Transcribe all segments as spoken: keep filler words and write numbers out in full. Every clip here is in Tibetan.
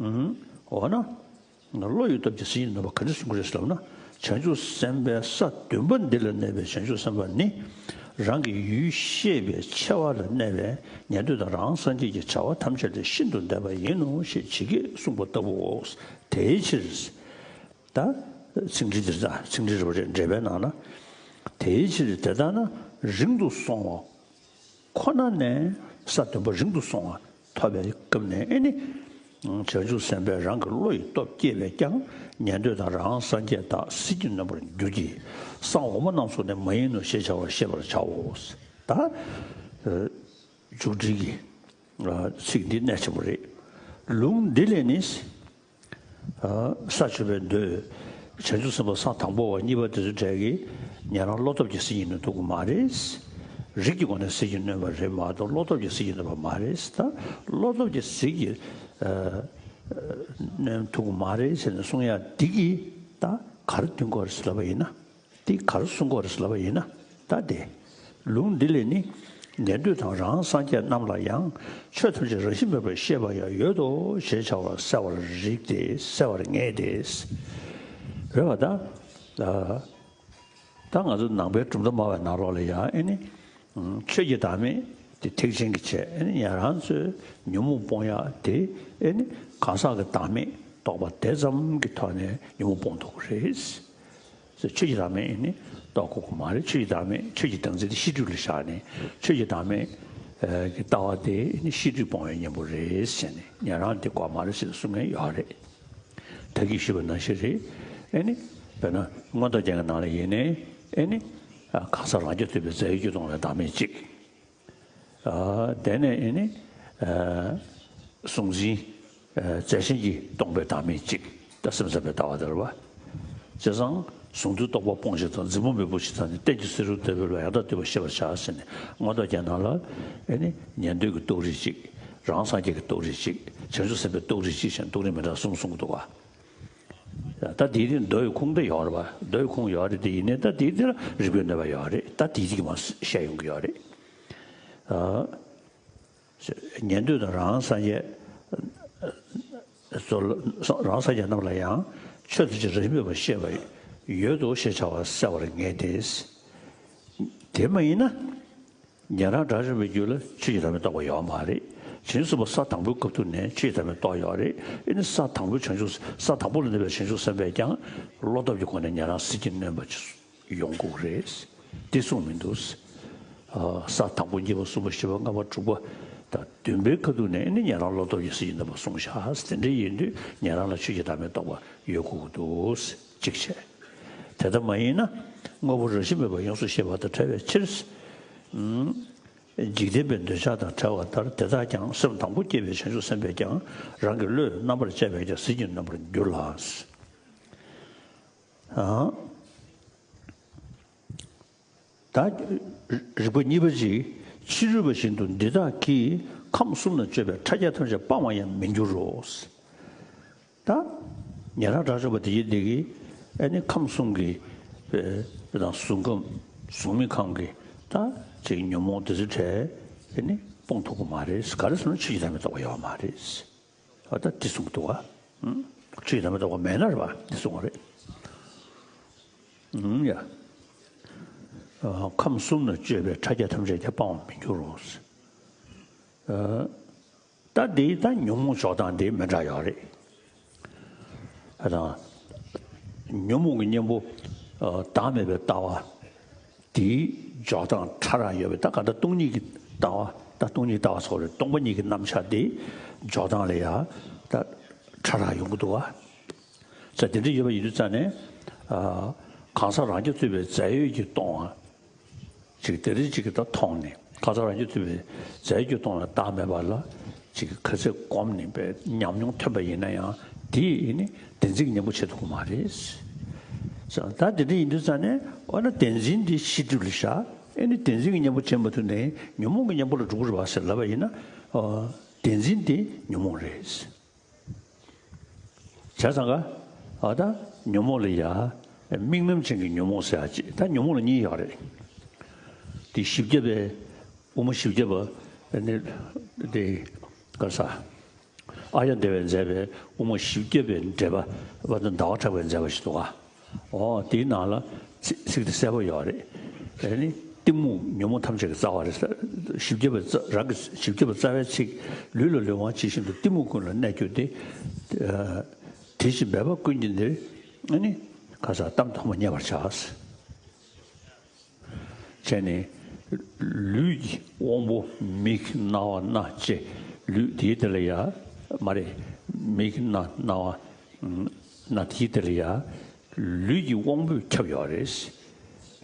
འོ་ན། བློ་ཡི་སྟོབས་ཀྱིས་ཟིལ་གྱིས་གནོན་པ་ག་འདྲ་གསུང་གི་རེད་ཟེར་ལབ་ན། བྱང་ཆུབ་སེམས་དཔའི་ས་བདུན་པ་འདི་ལ་གནས་པའི་བྱང་ཆུབ་སེམས་དཔའ་ནི། རང་གི་ཡུལ་ཤེས་པའི་ཆེ་བ་ལ་གནས་པའི་ཉན་ཐོས་དང་རང་སངས་རྒྱས་ཀྱི་བྱ་བ་ཐམས་ཅད་ལས་ཤིན་ཏུ་འདས་པ་ཡིན་ནོ་ཞེས་ཇི་སྐད་གསུངས་པ་ལྟ་བུའོ། དེའི་ཕྱིར། ད། ཚིག་འགྲེལ་འདིར་ད་ཚིག་འགྲེལ་རེད་པ་རེད། འགྲེལ་པའི་ནང་ན། དེའི་ཕྱིར་དེ་ལྟ་ན་རིང་དུ་སོང་བ། ཁོ་ན་ནས་ས་བདུན་པ་རིང་དུ་སོང་བ་ཐོབ་པའི་སྐབས་ནས་ཨེ་ནི། བྱང་ཆུབ་སེམས་དཔས་རང་གི་བློ་ཡི་སྟོབས་བསྐྱེད་པས་ཀྱང་ཉན་ཐོས་དང་རང་སངས་རྒྱས་དག་ཟིལ་གྱིས་གནོན་པར་འགྱུར་གྱི། ས་འོག་མ་རྣམས་སུ་ནི་མ་ཡིན་ནོ་ཞེས་བྱ་བར་ཤེས་པར་བྱའོ། ད། མཇུག་སྒྲིལ་གྱི། ཚིག་འདི་གནད་ཆེན་པོ་རེད། ལུང་འདི་ལས་ནི། ས་བཅུ་པའི་མདོས། བྱང་ཆུབ་སེམས་དཔའ་ས་དང་པོ་བ་གཉིས་པ་དེ་ཚོའི་གྲས་ཀྱིས་ཉན་རང་བློ་སྟོབས་ཀྱིས་ཟིལ་གྱིས་གནོན་ཐུབ་ཀྱི་མ་རེད། རིགས་ཀྱི་སྒོ་ནས་ཟིལ་གྱིས་གནོན་པ་རེད་མ་གཏོགས་བློ་སྟོབས་ཀྱིས་ཟིལ་གྱིས་གནོན་པ་མ་རེད། ད་བློ་སྟོབས་ཀྱིས་ཟིལ་གྱིས་གནོན་ཐུབ་ཀྱི་མ་རེད་ཟེར་ནས་གསུང་ཡ་འདི་གིས་ད་ག་རེ་འདོན་དགོས་རེད་ཟེར་ལབ་པ་ཡིན་ན། འདི་ག་རེ་གསུང་གི་ཡོད་རེད་ལབ་པ་ཡིན་ན། ད་དེ། ལུང་འདི་ལས་ནི། ཉན་ཐོས་དང་རང་སངས་རྒྱས་རྣམས་ལ་ཡང་ཆོས་ཐམས་ཅད་རང་བཞིན་མེད་པར་ཤེས་པ་ཡང་ཡོད་དོ་ཞེས་བྱ་བ་གསལ་བར་རིགས་ཏེ་གསལ་བར་ངེས་ཏེ། རེད་པ་ད། ད་ང་ཚོ་ནང་པའི་གྲུབ་མཐའ་སྨྲ་བའི་ནང་ལོགས་ལ་ཡང་ཨེ་ནི། ཆོས་ཀྱི་བདག་མེད་དེ་ཐེག་ཆེན་གྱི་ཆེད་ཨེ་ནི་ཉན་རང་ཚོའི་ཉོན་མོངས་སྤོང་ཡག་དེ་ཨེ་ནི་གང་ཟག་གི་བདག་མེད་རྟོགས་པ་དེ་ཙམ་གྱི་ཐོག་ནས་ཉོན་མོངས་སྤོང་ཐུབ་ཀྱི་རེད། ཆོས་ཀྱི་བདག་མེད་ནི་རྟོགས་དགོས་ཀྱི་མ་རེད། ཆོས་ཀྱི་བདག་མེད་ཆོས་ཀྱི་བདག་འཛིན་དེ་ཤེས་སྒྲིབ་ལ་བཞག་ནས་ཆོས་ཀྱི་བདག་མེད་ཀྱི་ལྟ་བ་དེ་ནི་ཤེས་སྒྲིབ་སྤོང་བའི་གཉེན་པོ་རེད་ཟེར་ནས་ཉན་རང་དེ་དགོས་མ་རེད་ཟེར་ནས་གསུང་མཁན་ཡོད་རེད། ད་གིན་ཞུས་པ་ནང་བཞིན་རེད། ཨེ་ནི། དཔེར་ན་མངོན་རྟོགས་རྒྱན་གྱི་ནང་ལ་ཡིན་ནའི་ཨེ་ནི། གང་ཟག་རང་རྐྱ་ཐུབ་པའི་རྫས་ཡོད་རྒྱུ་སྟོང་བའི་བདག་མེད་གཅིག་དེ་ནས་ཨེ་ནི། གཟུང་འཛིན། རྫས་གཞན་གྱིས་སྟོང་པའི་བདག་མེད་གཅིག་ད་སེམས་ཙམ་པའི་ལྟ་བ་དེ་རེད་པ། བྱས་ཙང་གཟུང་འཛིན་རྟོག་པ་སྤོང་ཕྱིར་དང་འཛིན་པ་མེད་པར་ཕྱིར་དང་ནི་གཏན་གྱི་སེམས་རང་རྟོགས་པའི་ལ་ཡང་དག་ལྟ་བུ་ཤེས་པར་བྱ་ཟེར་ནས་མངོན་རྟོགས་རྒྱན་ནང་ལ་ཨེ་ནི་ཉན་ཐོས་ཀྱི་རྟོགས་རིགས་གཅིག་རང་སངས་རྒྱས་ཀྱི་རྟོགས་རིགས་གཅིག་བྱང་ཆུབ་སེམས་དཔའི་རྟོགས་རིགས་གཅིག་བྱས་ནས་རྟོགས་རིགས་མི་འདྲ་གསུམ་གསུང་གི་འདུག་ག་ད་དེའི་རིང་མདོ་ཡི་ཁུངས་དེ་ཡོད་རེད་པ། མདོ་ཡི་ཁུངས་ཡོད་རེད་དེ་ཡིན་ནའི་ད་དེའི་དེ་ལ་རིགས་པའི་གནོད་པ་ཡོད་རེད། ད་དེའི་རིགས་མ་བཤད་ཡོང་གི་ཡོད་རེད། ཉན་ཐོས་དང་རང་སངས་རྒྱས། རང་སངས་རྒྱས་རྣམས་ལ་ཡང་ཆོས་ཐམས་ཅད་རང་བཞིན་མེད་པར་ཤེས་པ་ཡོད་དོ་ཞེས་བྱ་བ་གསལ་བར་ངེས་ཏེ། དེ་མ་ཡིན་ན། ཉན་རང་དགྲ་བཅོམ་པའི་རྒྱུད་ལ་ཆོས་ཀྱི་བདག་མེད་རྟོགས་པ་ཡོད་མ་རེད། བྱང་ཆུབ་སེམས་དཔའ་ས་དང་པོའི་སྐབས་ཐོག་ནས་ཆོས་ཀྱི་བདག་མེད་རྟོགས་ཡོད་རེད། ཨེ་ནི་ས་དང་པོའི་བྱང་ཆུབ་ས་དང་པོ་ལ་གནས་པའི་བྱང་ཆུབ་སེམས་དཔས་ཀྱང་བློ་སྟོབས་ཀྱི་སྒོ་ནས་ཉན་རང་ཟིལ་གྱིས་གནོན་པ་ཡོང་དགོས་རེད། དེ་གསུངས་མི་འདུག་ས་དང་པོ་གཉིས་པ་གསུམ་པ་བཞི་པ་ལྔ་པ་དྲུག་པ་དང་བདུན་པའི་ཁ་ཐུག་ནས་ཨེ་ནི་ཉན་རང་བློ་སྟོབས་ཀྱིས་ཟིལ་གྱིས་གནོན་པ་གསུངས་ཤག་དེ་འདྲ་ཡིན་དུས་ཉན་རང་ལ་ཆོས་ཀྱི་བདག་མེད་རྟོགས་པ་ཡོད་དགོས་ཀྱི་འདུག་གཅིག་བྱས། དེ་ལྟ་མ་ཡིན་ན། དངོས་པོ་རང་བཞིན་མེད་པ་ཡོངས་སུ་ཤེས་པ་དང་བྲལ་བའི་ཕྱིར། འཇིག་རྟེན་པའི་འདོད་ཆགས་དང་བྲལ་བ་ལྟར་དེ་དག་ཀྱང་སེམས་དང་པོ་བསྐྱེད་པའི་བྱང་ཆུབ་སེམས་དཔས་ཀྱང་རང་གི་བློས་རྣམ་པར་དཔྱད་པས་ཀྱང་ཟིལ་གྱིས་གནོན་པར་འགྱུར་ལ། ད། རིགས་པ་གཉིས་པ་གཅིག་ཕྱི་རོལ་པ་བཞིན་དུ་འདི་དག་གིས་ཁམས་གསུམ་ན་སྤྱོད་པའི་ཕྲ་རྒྱས་ཐམས་ཅད་སྤང་བར་ཡང་མི་འགྱུར་རོ། ད། ཉན་རང་དགྲ་བཅོམ་པ་དེ་ཡིན་དེ་གིས་ཨེ་ནི་ཁམས་གསུམ་གྱི་དཔེ་དང་གཟུགས་ཁམས་གཟུགས་མེད་ཁམས་ཀྱི་ད་ཅིག་ཉོན་མོངས་དེ་ཚོའི་གྲས་ཨེ་ནི་སྤོང་ཐུབ་ཀྱི་མ་རེད། ག་རེ་ཟེར་ན་ཆོས་ཀྱི་བདག་མེད་རྟོགས་པ་ཡོད་མ་རེད། ཨ་ད་དེ་གསུངས་འདུག་བ། ཆོས་ཀྱི་བདག་མེད་རྟོགས་པ་མེད་ན་རེད་བ་དེ་གསུངས་པ་རེད། ཡ། ཁམས་གསུམ་ན་སྤྱོད་པའི་ཕྲ་རྒྱས་ཐམས་ཅད་ཀྱང་སྤང་བར་མི་འགྱུར་རོ། ད་འདི་ད་ཉོན་མོངས་འཇོག་སྟངས་འདི་མི་འདྲ་ཡོད་རེད། ཨ་དང་། ཉོན་མོངས་ཀྱི་གཉེན་པོ་བདག་མེད་པའི་ལྟ་བ་དེའི་འཇོག་སྟངས་ཕྲ་རགས་ཡོད་པས་ད་ག་འདྲ་སྟོང་ཉིད་ཀྱི་ལྟ་བ་ད་སྟོང་ཉིད་ལྟ་བ་སོགས་རེད། སྟོང་པ་ཉིད་ཀྱི་རྣམ་གཞག་དེ་འཇོག་སྟངས་ལ་ཡང་ད་ཕྲ་རགས་ཡོང་གི་འདུག་བ། ས་དེ་འདྲ་ཡོད་པ་ཡིན་དུས་ཙང་ནས་གང་ཟག་རང་རྐྱ་ཐུབ་པའི་རྫས་ཡོད་ཀྱིས་སྟོང་བ། ཅིག་དེ་རིགས་ཅིག་གིས་ད་མཐོང་ནས་ཁ་སང་རང་རྒྱུད་ཐུབ་པའི་རྫས་རྒྱུད་སྟོང་ལ་བདག་མེད་པ་ལ་ཅིག་ག་ཚད་གོམས་ནས་པའི་ཉམས་མྱོང་ཐོན་པ་ཡིན་ན་ཡང་དེ་ཡིས་ནི་བདེན་འཛིན་གྱི་གཉེན་པོ་བྱེད་ཐུབ་ཀྱི་མ་རེད། ད་དེ་འདྲ་ཡིན་དུས་ཙང་ནས་འོ་ན་བདེན་འཛིན་འདི་ཤེས་སྒྲིབ་ལ་བཞག་ཨེ་ནི་བདེན་འཛིན་གྱི་གཉེན་པོ་བྱེད་མ་ཐུབ་ནས་ཉོན་མོངས་ཀྱི་གཉེན་པོ་ལ་འགྲོ་གི་རེད་བ་ཟེར་ལབ་པ་ཡིན་ན། བདེན་འཛིན་འདི་ཉོན་མོངས་རེད། བྱས་ཙང་ཀ་ཨ་ད་ཉོན་མོངས་ལ་ཡ། དམིགས་རྣམ་ཅན་གྱི་ཉོན་མོངས་ཟེར་ཡ་ཅིག་ད་ཉོན་མོངས་ལ་གཉིས་ཡོད་རེད། དེ་བཞི་བརྒྱ་པའི་དབུ་མ་བཞི་བརྒྱ་པ་ནི་དེ་ག་ས། ཨཱརྱ་དེ་བས་མཛད་པའི་དབུ་མ་བཞི་བརྒྱ་པའི་འགྲེལ་པ་པ་དང་ཟླ་བ་གྲགས་པས་མཛད་པ་ཞིག་འདུག་ག། འོ་དེའི་ནང་ལ་ཚིག་ཚིག་དེ་གསལ་པོ་ཡོད་རེད། ཨེ་ནི་གཏི་མུག་ཉོན་མོངས་ཐམས་ཅད་ཀྱི་རྩ་བ་རེད། བཞི་བརྒྱ་པའི་རྩ་རང་གི་བཞི་བརྒྱ་པའི་རྩ་བའི་ཚིག་ལུས་ལ་ལུས་དབང་ཇི་བཞིན་དུ་གཏི་མུག་ཀུན་ལ་གནས་གྱུར་ཏེ། དེ་བཞིན་སྦས་པ་ཀུན་གྱི་འདིར་ཨེ་ནི་ག་ས་གཏམ་ཐོག་མ་རྙེད་པར་བྱ། བྱས་ནས་ལུས་ཀྱི་དབང་པོ་མིག་རྣ་བ་སྣ་ལྕེ་ལུས་དེའི་དེ་ལ་ཡ་མ་རེད། མིག་སྣ་རྣ་བ་སྣ་དེའི་དེ་ལ་ཡ་ལུས་ཀྱི་དབང་པོས་ཁྱབ་ཡོད་རེད།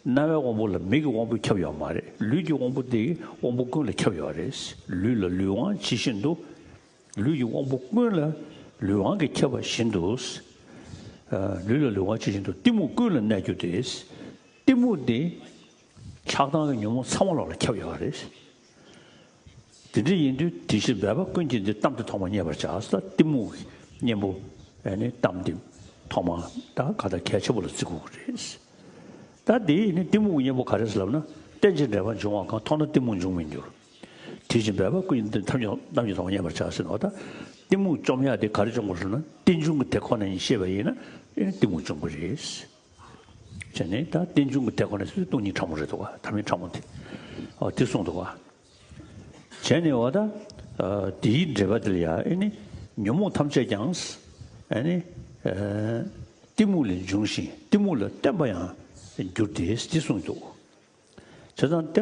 རྣ་བའི་དབང་པོ་ལ་མིག་གི་དབང་པོས་ཁྱབ་ཡོད་མ་རེད། ལུས་ཀྱི་དབང་པོ་དེ་དབང་པོ་ཀུན་ལ་ཁྱབ་ཡོད་རེད། ལུས་ལ་ལུས་དབང་ཇི་བཞིན་དུ། ལུས་ཀྱི་དབང་པོ་ཀུན་ལ་ལུས་དབང་གིས་ཁྱབ་པ་བཞིན་དུ། ལུས་ལ་ལུས་དབང་ཇི་བཞིན་དུ་གཏི་མུག་ཀུན་ལ་གནས་གྱུར་ཏེ། གཏི་མུག་དེ་ཆགས་སྡང་གི་ཉོན་མོངས་ཚང་མ་ལོག་ལ་ཁྱབ་ཡོད་རེད། དེ་འདྲ་ཡིན་དུས་དེ་བཞིན་སྦས་པ་ཀུན་གྱི་འདིར་གཏམ་དེ་ཐོག་མ་རྙེད་པར་བྱ་ཟེར། གཏི་མུག་གི་གཉེན་པོ་ཨེ་ནི་གཏམ་འདི་ཐོག་མ་ད་ག་ད་གལ་ཆེན་པོ་ལ་བརྩི་དགོས་ཀྱི་རེད། ད་དེ་ནི་གཏི་མུག་གི་གཉེན་པོ་ག་རེ་ཟེར་ལབ་ན། རྟེན་ཅིང་འབྲེལ་པར་འབྱུང་བ་གང་། མཐོང་ན་གཏི་མུག་འབྱུང་མི་འགྱུར། དེ་བཞིན་སྦས་པ་ཀུན་གྱི་འདིར་གཏམ་གྱི་གཏམ་གྱི་ཐོག་མ་རྙེད་པར་བྱ་ཟེར་ནོ། ད་གཏི་མུག་བཅོམ་ཡག་དེ་ག་རེ་བཅོམ་དགོས་ཟེར་ན། རྟེན་འབྱུང་གི་དེ་ཁོ་ན་ཡིན་ཤེས་པ་ཡིན་ན་ཨེ་ནི་གཏི་མུག་བཅོམ་གྱི་རེད། བྱས་ནས་ད་རྟེན་འབྱུང་གི་དེ་ཁོ་ན་ཟེར་སྟོང་ཉིད་ཕྲ་མོ་རེད་འདུག་ག། ཐ་མལ་ཕྲ་མོ་དེ། ཨོ་དེ་གསུངས་འདུག་ག། བྱས་ནས་འོ་ད། དེའི་འགྲེལ་པ་དེ་ལ་ཡང་ཨེ་ནི་ཉོན་མོངས་ཐམས་ཅད་ཀྱང་ཨེ་ནི་གཏི་མུག་ལས་འབྱུང་ཞིང་གཏི་མུག་ལ་བརྟེན་པ་ཡང་འགྱུར་ཏེ་འདི་གསུངས་འདུག། བྱས་ཙང་ད་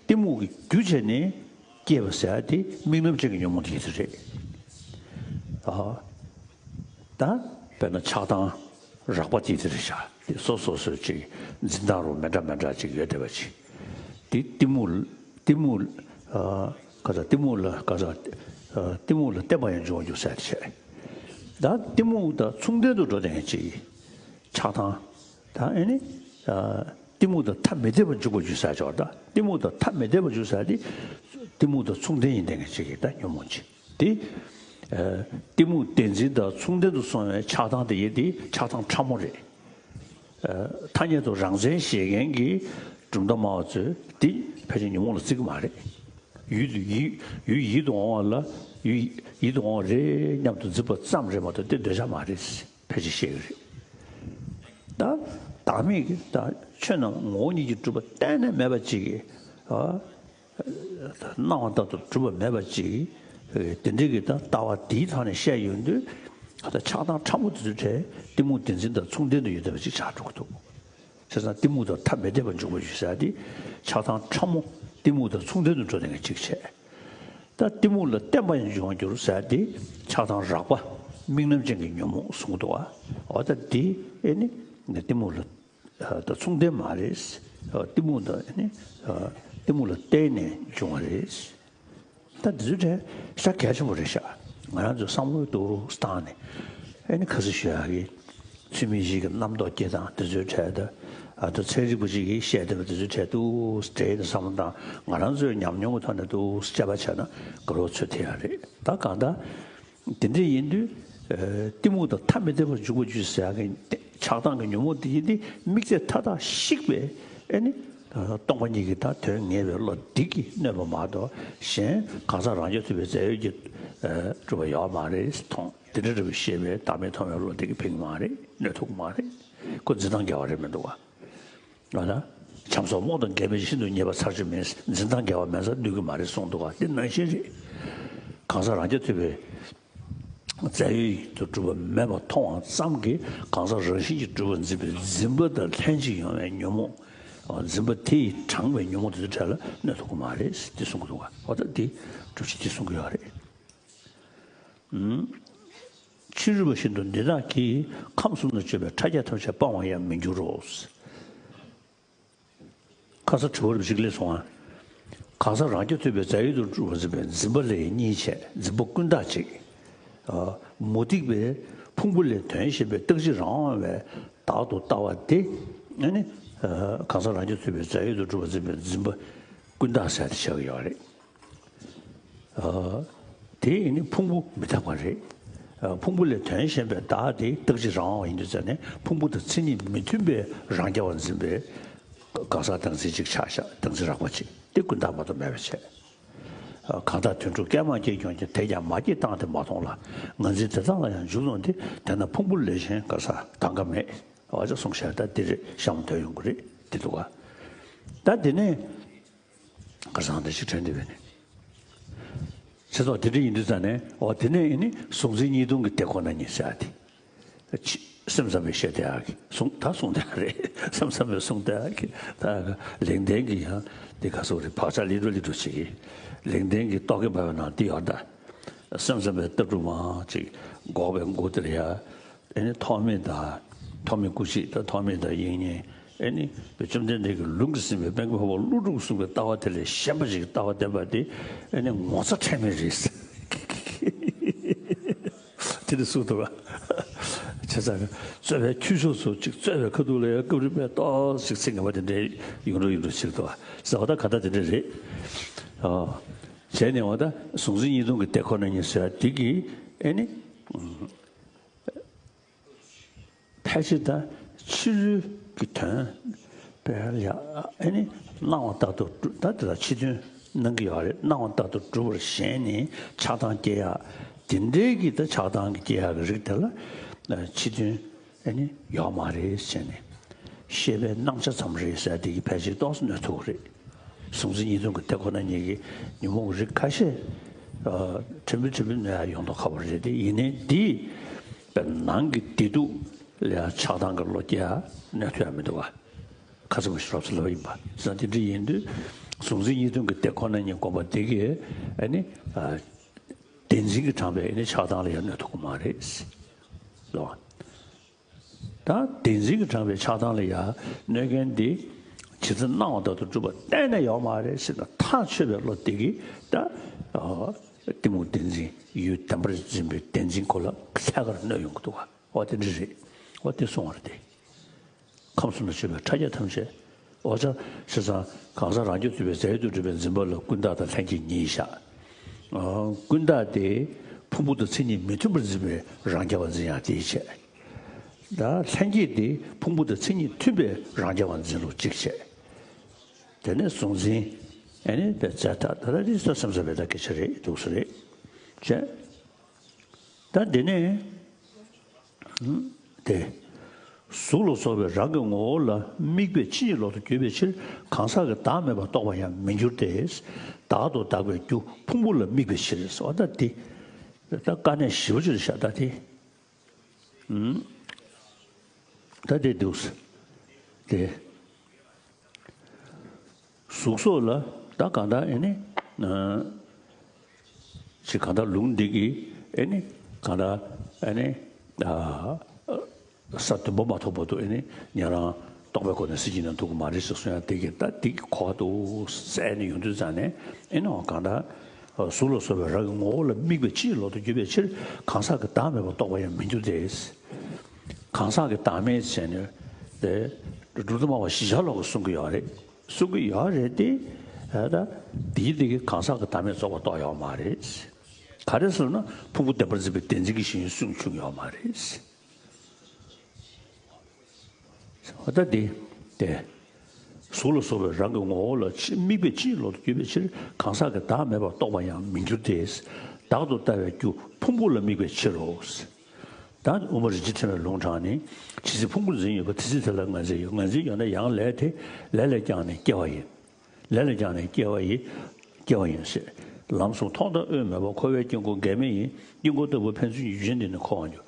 གཏི་མུག་གི་རྒྱུ་བྱས་ནས་སྐྱེས་པ་ཟེར་ཡ་དེ་དམིགས་རྣམ་ཅན་གྱི་ཉོན་མོངས་དེ་ཡིན་ས་རེད། ཨ། ད་དཔེར་ན་ཆགས་སྡང་རགས་པ་དེ་དེ་རེད་ཤག། དེ་སོ་སོ་སོའི་ཅིག་འཛིན་སྟངས་རུ་མི་འདྲ་མི་འདྲ་ཅིག་ཡོད་བསྡད་པ་ཅིག། དེ་གཏི་མུག་གཏི་མུག་ཨ། ག་ས་གཏི་མུག་ལ་ག་ས་ཨ། གཏི་མུག་ལ་བརྟེན་པ་ཡང་འབྱུང་བ་འགྱུར་ཟེར་དེ་བྱས། ད་གཏི་མུག་དང་མཚུངས་ལྡན་དུ་འགྲོ་བསྡད་མཁན་ཅིག་ཆགས་སྡང་། ད་ཨེ་ནི། ཨ། གཏི་མུག་དང་ཐ་མི་དད་པར་འཇུག་པར་འགྱུར་ཟེར་ཅོག་ད་གཏི་མུག་དང་ཐ་མི་དད་པར་འཇུག་ཟེར་དེ། གཏི་མུག་དང་མཚུངས་ལྡན་ཡིན་བསྡད་མཁན་ཅིག་གི་ད་ཉོན་མོངས་ཅིག་དེ། ཨ། གཏི་མུག་བདེན་འཛིན་དང་མཚུངས་ལྡན་དུ་སོང་བའི་ཆགས་སྡང་དེ་ཡིན་དེ་ཆགས་སྡང་ཕྲ་མོ་རེད། ཨ། ཐ་སྙད་དུ་རང་མཚན་བཞེད་མཁན་གྱི་གྲུབ་མཐའ་སྨྲ་བ་ཚོས་དེ་ཕལ་ཆེར་ཉོན་མོངས་ལ་བརྩི་གི་མ་རེད། ཡུལ་དུ་ཡིད་ཡུལ་ཡིད་དུ་འོང་བ་ལ་ཡུལ་ཡིད་དུ་འོང་བ་རེད་སྙམ་དུ་འཛིན་པ་ཙམ་རེད་མ་གཏོགས་དེ་འདོད་ཆགས་མ་རེད། ཕལ་ཆེར་བཤད་ཀྱི་རེད། ད་བདག་མེད་ཀྱི་ད་ཆོས་རྣམས་ངོ་བོ་ཉིད་ཀྱིས་གྲུབ་པ་གཏན་ནས་མེད་པ་ཅིག་གིས། ཨ། སྣང་བ་ལྟར་དུ་གྲུབ་པ་མེད་པ་ཅིག་གིས། དེ་འདྲའི་གི་ད་ལྟ་བ་དེའི་ཐོག་ནས་བཤད་ཡོང་དུས། ད་ཆགས་སྡང་ཕྲ་མོ་དེ་ཚོའི་གྲས་གཏི་མུག་བདེན་འཛིན་དང་མཚུངས་ལྡན་དུ་ཡོད་བསྡད་པ་ཅིག་ཆགས་འགྲོ་གི་འདུག། བྱས་ཙང་གཏི་མུག་དང་ཐ་མི་དད་པར་འཇུག་པར་འགྱུར་ཟེར་ཏེ། ཆགས་སྡང་ཕྲ་མོ་གཏི་མུག་དང་མཚུངས་ལྡན་དུ་འགྲོ་བསྡད་མཁན་ཅིག་བྱས། ད་གཏི་མུག་ལ་བརྟེན་པ་ཡང་འབྱུང་བར་འགྱུར་ཟེར་ཏེ། ཆགས་སྡང་རགས་པ་དམིགས་རྣམ་ཅན་གྱི་ཉོན་མོངས་གསུངས་འདུག་བ། འོ་ད་འདི་ཨེ་ནི་གཏི་མུག་ལ་དང་མཚུངས་ལྡན་མ་རེད། གཏི་མུག་དང་ཨེ་ནི་གཏི་མུག་ལ་བརྟེན་ནས་འབྱུང་བ་རེད། ད་འདི་ཚོའི་གྲས་ཤ་གལ་ཆེན་པོ་རེད་ཤག། ང་རང་ཚོས་བསམ་བློ་ཏོག་ཙམ་བཏང་ནས་ཨེ་ནི་ཁ་སང་ཞུ་ཡག་གི། ཚུལ་མིན་བཞི་གི་རྣམ་རྟོག་སྐྱེ་སྟངས་དེ་ཚོའི་གྲས་དང་། ཨ། ད་ཚན་རིག་པ་ཅིག་གིས་བཤད་བསྡད་པ་དེ་ཚོའི་གྲས་ཏོག་ཙམ་འབྲེལ་ནས་བསམ་བློ་བཏང་། ང་རང་ཚོའི་ཉམས་མྱོང་གི་ཐོག་ནས་ཏོག་ཙམ་དཔྱད་པ་བྱས་ན་དགའ་རབ་ཚོད་ཐིག་ཡག་རེད། ད་གང་ལྟར་དེ་འདྲ་ཡིན་དུས། ཨ། གཏི་མུག་དང་ཐ་མི་དད་པར་འཇུག་པར་འགྱུར་ཟེར་ཡག་གི་ཆགས་སྡང་གི་ཉོན་མོངས་དེ་ཡིན་ཏེ། དམིགས་བསལ་མཐའ་དག་བཤིག་པའི་ཨེ་ནི་སྟོང་པ་ཉིད་ཀྱི་ད་དོན་ངེས་པའི་བློ་འདི་གིས་གནོད་པ་མ་གཏོགས། གཞན་གང་ཟག་རང་རྐྱ་ཐུབ་པའི་རྫས་ཡོད་ཀྱིས། ཨ། གྲུབ་པ་ཡོད་མ་རེད་མཐོང་། དེ་འདྲ་རེད་པས་ཤེས་པའི་བདག་མེད་མཐོང་བའི་བློ་དེ་གིས་ཕན་གྱི་མ་རེད། གནོད་ཐུབ་ཀྱི་མ་རེད། ཁོ་འཛིན་སྟངས་འགལ་བ་རེད་མི་འདུག་ག། ཨ་ལ། བྱམས་སོགས་རྨོངས་དང་འགལ་མེད་ཤིན་ཏུ་རྙེད་པ་ཚར་གཅོད་མིན། འཛིན་སྟངས་འགལ་བ་མེད་ས་གནོད་ཀྱི་མ་རེད་གསུངས་འདུག་ག། དེ་ནང་བཞིན་རེད། གང་ཟག་རང་རྐྱ་ཐུབ་པའི་རྫས་ཡོད་དུ་གྲུབ་པ་མེད་པར་མཐོང་བ་ཙམ་གྱིས་གང་ཟག་རང་བཞིན་གྱིས་གྲུབ་པར་འཛིན་པའི་འཛིན་པ་དང་ལྷན་ཅིག་ཡོང་བའི་ཉོན་མོངས། འཛིན་པ་དེ་ཡིས་དྲངས་པའི་ཉོན་མོངས་དེ་ཚོའི་གྲས་ལ་གནོད་ཐུབ་ཀྱི་མ་རེད། དེ་གསུང་གི་འདུག་ག། འོ་ད་འདི་སྒྲུབ་བྱེད་དེ་གསུང་གི་ཡོད་རེད། ཕྱི་རོལ་པ་བཞིན་དུ་འདི་དག་གིས་ཁམས་གསུམ་ན་སྤྱོད་པའི་ཕྲ་རྒྱས་ཐམས་ཅད་སྤང་བར་ཡང་མི་འགྱུར་རོ། ཁ་སང་དྲི་བ་རིམ་བཞིན་སླེབས་སོང་ང་། གང་ཟག་རང་རྐྱ་ཐུབ་པའི་རྫས་ཡོད་དུ་གྲུབ་པར་འཛིན་པའི་འཛིན་པ་ལས་གཉིས་བྱས། འཛིན་པ་ཀུན་བརྟགས་གཅིག། མུ་སྟེགས་པའི་ཕུང་པོ་ལས་དོན་གཞན་པའི་རྟག་གཅིག་རང་དབང་བའི་བདག་ཏུ་ལྟ་བ་དེ། ཨ་ནི། གང་ཟག་རང་རྐྱ་ཐུབ་པའི་རྫས་ཡོད་དུ་གྲུབ་པར་འཛིན་པའི་འཛིན་པ་ཀུན་བརྟགས་ཟེར་ཏེ་བྱ་གི་ཡོད་རེད། ཨ། དེ་ཡིན་ནི་ཕུང་པོ་མི་རྟག་པ་རེད། ཨ། ཕུང་པོ་ལས་དོན་གཞན་པའི་བདག་དེ་རྟག་གཅིག་རང་དབང་ཡིན་དུས་ཙ་ནས་ཕུང་པོ་དང་མཚན་ཉིད་མི་མཐུན་པའི་རང་རྐྱ་བ་འཛིན་པའི་གང་ཟག་བདག་འཛིན་གཅིག་ཆགས་ཤག། བདག་འཛིན་རགས་པ་གཅིག་དེ་ཀུན་བརྟགས་མ་གཏོགས་མེད་པ་བྱས། གང་དག་དུད་འགྲོ་སྐད་མ་སྐྱེས་ཀྱང་། དེས་ཀྱང་མ་སྐྱེས་བཏང་དེ་མ་མཐོང་ལ། ངར་འཛིན་དེ་དག་ལ་ཡང་འཇུག་ལོང་སྟེ། དེས་ན་ཕུང་པོ་ལས་གཞན་ག་ས་གདམས་ཀ་མེད། འོ་ཅག་གསུངས་བཞག་ད་འདི་རེད། གཤམ་དོན་ཡོང་གི་རེད། འདི་འདུག་ག་ད་འདི་ནས་ག་སང་འདི་ཞིག་དྲན་འདི་བས་ནས། ཚེ་སྲོག་དེ་འདྲ་ཡིན་དུས་ཙང་ནས། འོ་དེ་ནས་ཨེ་ནི་གཟུང་འཛིན་གཉིས་སྟོང་གི་དེ་ཁོ་ན་ཉིད་ཟེར་ཡ་དེ། ཕྱི་སེམས་ཙམ་པས་བཤད་བསྡད་ཡག་གི་གསུང་ད་གསུང་བསྡད་ཡག་རེད། སེམས་ཙམ་པས་གསུང་བསྡད་ཡག་གི་ད་ལེགས་ལྡན་གྱི་ཡང་དེ་ག་སོགས་རེད། བག་ཆགས་ལི་འགྲོ་ལི་འགྲོ་བྱེད་ཀྱི། ལེགས་ལྡན་གྱི་རྟོག་གེ་འབར་བའི་ནང་དེ་ཡོད་ད། སེམས་ཙམ་པའི་ལྟ་གྲུབ་མང་ཅིག་འགོག་པའི་མགོ་དེར་ཡ། ཨེ་ནི་ཐོགས་མེད་དང་། ཐོགས་མེད་སྐུ་མཆེད་དང་། ཐོགས་མེད་དང་དབྱིག་གཉེན། ཨེ་ནི་བཅོམ་ལྡན་འདས་ཀྱི་ལུང་གིས་ཟིན་པའི་མན་ངག་ཕོ་བོ་ཀླུ་སྒྲུབ་གསུངས་པའི་ལྟ་བ་དེ་ལས་གཞན་པ་ཞིག་གི་ལྟ་བ་བསྟན་པ་དེ་ཨེ་ནི་ངོ་ཚ་ཁྲེལ་མེད་རེད། དེ་འདྲ་གསུངས་འདུག་ག་བྱས་ཙང་རྩོད་པའི་ཁྱུ་མཆོག་ཚོ་ཅིག་རྩོད་པའི་ཁ་ཐུག་ལ་ཡང་སྐབས་རེ་མེད་ཏོག་ཅིག་ཚིག་ངན་པ་དེ་འདྲའི་ཡོང་འགྲོ་ཡོང་འགྲོ་ཅིག་འདུག་ག་ཟེར་བ་ད་ག་ད་དེ་འདྲ་རེད། ཨོ། བྱས་ནས་འོ་ད་གཟུང་འཛིན་གཉིས་སྟོང་གི་དེ་ཁོ་ན་ཉིད་ཟེར་བ་དེ་གི་ཨེ་ནི། ཕལ་ཆེར་ད་ཕྱི་རོལ་གྱི་དོན་དཔེ་ལ་ཨེ་ནི་སྣང་བ་ལྟར་དུ་གྲུབ། ད་དེ་ལ་ཕྱི་དོན་སྣང་གི་ཡོད་རེད། སྣང་བ་ལྟར་དུ་གྲུབ་པར་ཞེན་ནས་ཆགས་སྡང་སྐྱེ་ཡག་དེ་འདྲའི་གི་ད་ཆགས་སྡང་གི་སྐྱེ་ཡག་གི་རིགས་དེ་ལ་ཕྱི་དོན་ཨེ་ནི་ཡོད་མ་རེད་ཟེར་ནས། ཤེས་པའི་སྣང་ཆ་ཙམ་རེད་ཟེར་དེ་གི་ཕལ་ཆེར་ཏོག་ཙམ་གནོད་ཐུབ་ཀྱི་རེད། གཟུང་འཛིན་གཉིས་སྟོང་གི་དེ་ཁོ་ན་ཉིད་ཀྱི་ཉོན་མོངས་རིགས་ཁ་ཤས། ཨ། ཕྲན་བུ་ཕྲན་བུ་གནོད་ཡ་ཡོང་མདོག་ཁ་པོ་རེད་དེ། ཡིན་ནའི་འདི་དཔེ་ནང་གི་བདེ་སྡུག་ལ་ཆགས་སྡང་གི་བློ་སྐྱེ་ཡ་གནོད་ཐུབ་ཡ་མི་འདུག་ག་ཁ་ཚིག་མ་ཞིག་རོབ་ཙམ་ལབ་ཡིན་པ། བྱས་ཙང་དེ་འདྲ་ཡིན་དུས་གཟུང་འཛིན་གཉིས་སྟོང་གི་དེ་ཁོ་ན་ཉིད་སྒོམ་པ་དེ་གིས་ཨ་ནི། ཨ། བདེན་འཛིན་གྱིས་དྲངས་པའི་ཨ་ནི་ཆགས་སྡང་ལ་ཡང་གནོད་ཐུབ་ཀྱི་མ་རེད། ལོ། ད་བདེན་འཛིན་གྱིས་དྲངས་པའི་ཆགས་སྡང་ལ་ཡང་གནོད་མཁན་འདི་ཇི་ལྟར་སྣང་བ་ལྟར་དུ་གྲུབ་པ་གཏན་ནས་ཡོད་མ་རེད་ཟེར་ན། ཐག་ཆོད་པའི་བློ་དེ་གིས་ད་གཏི་མུག་བདེན་འཛིན་ཡུལ་བདེན་པར་འཛིན་པའི་བདེན་འཛིན་ཁོ་ལ་ཐད་ཀར་གནོད་ཡོང་གི་འདུག་ག་འོ་དེ་འདྲ་རེད། འོ་དེ་གསུང་བ་རེད་དེ། ཁམས་གསུམ་ན་སྤྱོད་པའི་ཕྲ་རྒྱས་ཐམས་ཅད། འོ་ཅག་བྱས་ཙང་གང་ཟག་རང་རྐྱ་ཐུབ་པའི་རྫས་ཡོད་དུ་གྲུབ་པའི་འཛིན་པ་ལ་ཀུན་བརྟགས་དང་ལྷན་སྐྱེས་གཉིས་བཞག་ཀུན་བརྟགས་དེ་ཕུང་པོ་དང་མཚན་ཉིད་མི་མཐུན་པར་འཛིན་པའི་རང་རྐྱ་བ་འཛིན་ཡང་དེའི་བྱས། ད་ལྷན་སྐྱེས་དེ་ཕུང་པོ་དང་མཚན་ཉིད་མཐུན་པའི་རང་རྐྱ་བ་འཛིན་ལུགས་གཅིག་བྱས། དེ་ནས་གཟུང་འཛིན། ཨེ་ནི་དེ་རྫས་ཐ་ད་ལྟ་དེ་ས་སེམས་ཙམ་པའི་ད་སྐད་ཆ་རེད། འདུག་སེ་རེད། བྱས། ད་འདི་ནས་དེ། གཟུགས་ལ་སོགས་པའི་རང་གི་ངོ་བོ་ལ་དམིགས་པས་ཕྱིན་ཅི་ལོག་ཏུ་གྱུར་པའི་ཕྱིར། གང་ཟག་གི་བདག་མེད་པར་རྟོགས་པར་ཡང་མི་འགྱུར་ཏེ། བདག་ཏུ་གདགས་པའི་རྒྱུ་ཕུང་པོ་ལ་དམིགས་པའི་ཕྱིར། འོ་ད་འདི། ད་དཀའ་གནད་ཞེ་པོ་ཅིག་རེད་ཤག་ད་དེ། ད་དེ་འདུག་སེ། དེ། གཟུགས་སོགས་ལ་ད་གང་ལྟར་ཨེ་ནི། ཅིག་གང་ལྟར་ལུང་འདི་གིས་ཨེ་ནི་གང་ལྟར་ཨེ་ནི། ས་བདུན་པ་མ་ཐོབ་བར་དུ་ཨེ་ནི་ཉན་རང་རྟོག་པའི་སྒོ་ནས་སྲིད་ཀྱི་ནང་འདུག་གི་མ་རེད་ཟེར་གསུང་ཡ་དེ་གིས་ད་འདི་གི་གོ་བ་འདུག་ཟེར་ནས་ཡོང་དུས་ཙང་ནས་ཨེ་ནི་འོ་གང་ལྟར་གཟུགས་ལ་སོགས་པའི་རང་གི་ངོ་བོ་ལ་དམིགས་པས་ཕྱིན་ཅི་ལོག་ཏུ་གྱུར་པའི་ཕྱིར། གང་ཟག་གི་བདག་མེད་པར་རྟོགས་པར་ཡང་མི་འགྱུར་ཏེ། གང་ཟག་གི་བདག་མེད་ཟེར་ནས་དེ་འབྲུ་དུ་མ་བ་བཞི་ཆར་ལོག་གིས་གསུང་གི་ཡོད་རེད། གསུང་གི་ཡོད་རེད་དེ། ད་དེའི་དེ་གིས་གང་ཟག་གི་བདག་མེད་རྫོགས་པ་རྟོགས་ཡོད་མ་རེད། ག་རེ་ཟེར་ན་ཕུང་པོ་བདེན་པར་འཛིན་པའི་བདེན་འཛིན་གྱི་ཞེན་ཡུལ་གསུང་བྱུང་ཡོད་མ་རེད། འོ་ད་དེ། དེ། གཟུགས་ལ་སོགས་པའི་རང་གི་ངོ་བོ་ལ་ཕྱི་དམིགས་པས་ཕྱིན་ཅི་ལོག་ཏུ་གྱུར་པའི་ཕྱིར། གང་ཟག་གི་བདག་མེད་པར་རྟོགས་པར་ཡང་མི་འགྱུར་ཏེ། བདག་ཏུ་ལྟ་བའི་རྒྱུ་ཕུང་པོ་ལ་དམིགས་པའི་ཕྱིར་རོ། ད་དབུ་མ་རིན་ཆེན་ཕྲེང་བའི་ལུང་དྲངས་ནས། ཇི་སྲིད་ཕུང་པོ་འཛིན་ཡོད་པ། དེ་སྲིད་དེ་ལ་ངར་འཛིན་ཡོད། ངར་འཛིན་ཡོད་ན་ཡང་ལས་དེ་ལས་ལས་ཀྱང་ནི་སྐྱེ་བ་ཡིན། ལས་ལས་ཀྱང་ནི་སྐྱེ་བ་ཡི། སྐྱེ་བ་ཡིན་ཟེར། ལམ་གསུམ་མཐོང་དང་དབུས་མེད་པ། འཁོར་བའི་དཀྱིལ་འཁོར་འགལ་མེད་ཡིན། དཀྱིལ་འཁོར་ལྟ་བུ་ཕན་ཚུན་ཡུལ་ཅན་འདི་ནི་འཁོར་བར་འགྱུར།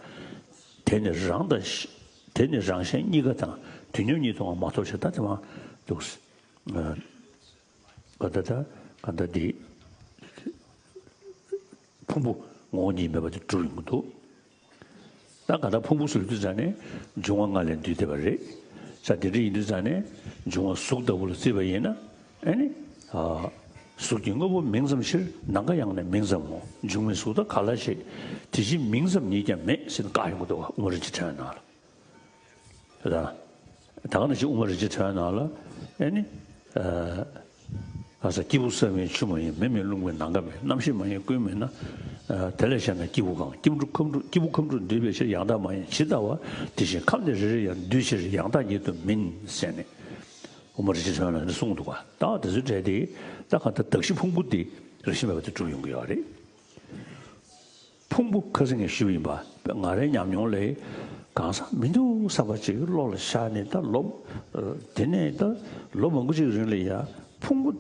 དེ་ནི་རང་དང་གཞན། དེ་ནི་རང་གཞན་གཉིས་ཀ་དང་། དུས་མཉམ་གཉིས་མཐོང་བ་མ་ཐོབ་ཕྱིར། ད་དེ་མ་འདུག་ཟེར། ཨ། ག་ད་ད་ག་ད་འདི། ཕུང་པོ་ངོ་བོ་ཉིད་མེད་པ་དེ་གྲུབ་ཡོང་གི་འདུག་ད་ག་ད་ཕུང་པོ་ཟེར་དུས་ཙང་ནས་འབྱུང་བ་ལྔ་ལས་འདུས་བསྡད་པ་རེད། ས་དེ་འདྲ་ཡིན་དུས་ཙང་ནས་འབྱུང་བ་གཟུགས་ལྟ་བུ་ལ་བརྩིས་པ་ཡིན་ན་ཨེ་ནི། ཨ། གཟུགས་ཀྱི་དངོས་པོ་མིང་ཙམ་ཕྱིར། ནམ་མཁའ་ཡང་ནི་མིང་ཙམ་མོ། འབྱུང་མེད་གཟུགས་དང་ག་ལ་ཞིག་དེ་བཞིན་མིང་ཙམ་ཉིད་ཀྱང་མེད་ཟེར་ནས་བཀག་ཡོང་གི་འདུག་ག་དབུ་མ་རིན་ཆེན་ཕྲེང་བའི་ནང་ལ། ད་ད་ག་ནང་བཞིན་དབུ་མ་རིན་ཆེན་ཕྲེང་བའི་ནང་ལ་ཨེ་ནི། ཨ། ག་ས་སྐྱེས་བུ་བསམ་ཡས་ཆུ་མ་ཡིན། མེ་མེད་རླུང་མེད་ནམ་མཁའ་མེད། རྣམ་ཤེས་མ་ཡིན་ཀུན་མེད་ན། ཨ། དེ་ལས་གཞན་དང་སྐྱེས་བུ་གང་། སྐྱེས་བུ་ཁམས་དྲུག་སྐྱེས་བུ་ཁམས་དྲུག་འདུས་པའི་ཕྱིར། ཡང་དག་མ་ཡིན་ཇི་ལྟ་བ། དེ་བཞིན་ཁམས་ནི་རེ་རེ་ཡང་། འདུས་ཕྱིར་ཡང་དག་ཉིད་དུ་མིན་ཟེར་ནས། དབུ་མ་རིན་ཆེན་ཕྲེང་བ་ལ་འདི་གསུངས་འདུག་ག་ད་དེ་ཚོའི་གྲས་དེ་ད་ག་ད་གདགས་གཞི་ཕུང་པོ་འདི། རང་བཞིན་མེད་པ་དེ་གྲུབ་ཡོང་གི་ཡོད་རེད། ཕུང་པོ་ཁ་སང་ངས་ཞུས་པ་ཡིན་པ། ང་རའི་ཉམས་མྱོང་ལས་གང་ཟག་མི་འདུག་བསམ་པ་ཅིག་བློ་ལ་ཤར་ནས། ད་ལོ་དེ་ནས་ད་ལོ་མང་པོ་ཅིག་རིང་ལ་ཡ་ཕུང་པོ་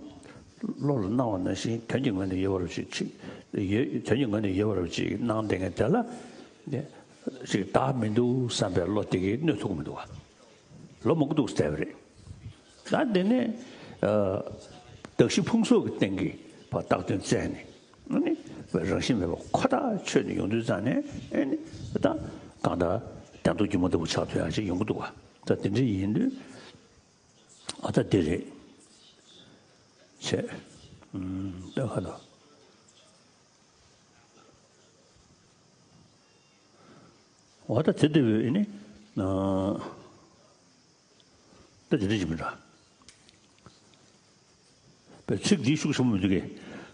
བློ་ལ་སྣང་བ་ནང་བཞིན་དོན་གྱི་ངོས་ནས་ཡོད་པ་རུ་ཅིག་ཅིག་ཡོད། དོན་གྱི་ངོས་ནས་ཡོད་པ་རུ་ཅིག་སྣང་བསྡད་མཁན་དེ་ལ་ཅིག་བདག་མི་འདུག་བསམ་པའི་བློ་དེ་གིས་གནོད་ཐུབ་ཀྱི་མི་འདུག་བ། ལོ་མང་པོ་འདུག་བསྡད་པ་རེད། ད་དེ་ནས་གདགས་གཞི་ཕུང་སོགས་ཀྱི་སྟེང་གི་བར་བཏགས་དོན་བཙལ་ནས། ཨ་ནི་རང་བཞིན་མེད་པ་ཁོ་ཐག་ཆོད་ནས་ཡོང་དུས་ཙང་ནས། ཨ་ནི་ད་གང་ལྟར་གདེང་ཐོབ་སྒྱུ་མ་ལྟ་བུ་ཆགས་ཐུབ་ཡག་ཅིག་ཡོང་གི་འདུག་བ། ད་དེ་འདྲ་ཡིན་དུས། ཨ་ད་དེ་རེད། བྱས། ཨུམ། ད་ག་ལ། འོ་ད་དེ་འདྲ་བོ་ཨེ་ནི། ཨ། ད་དེ་འདྲ་ཅིག་མི་འདྲ། པའི་ཚིག་འདིའི་ཤུགས་ཆེན་པོ་མི་འདུག་གས།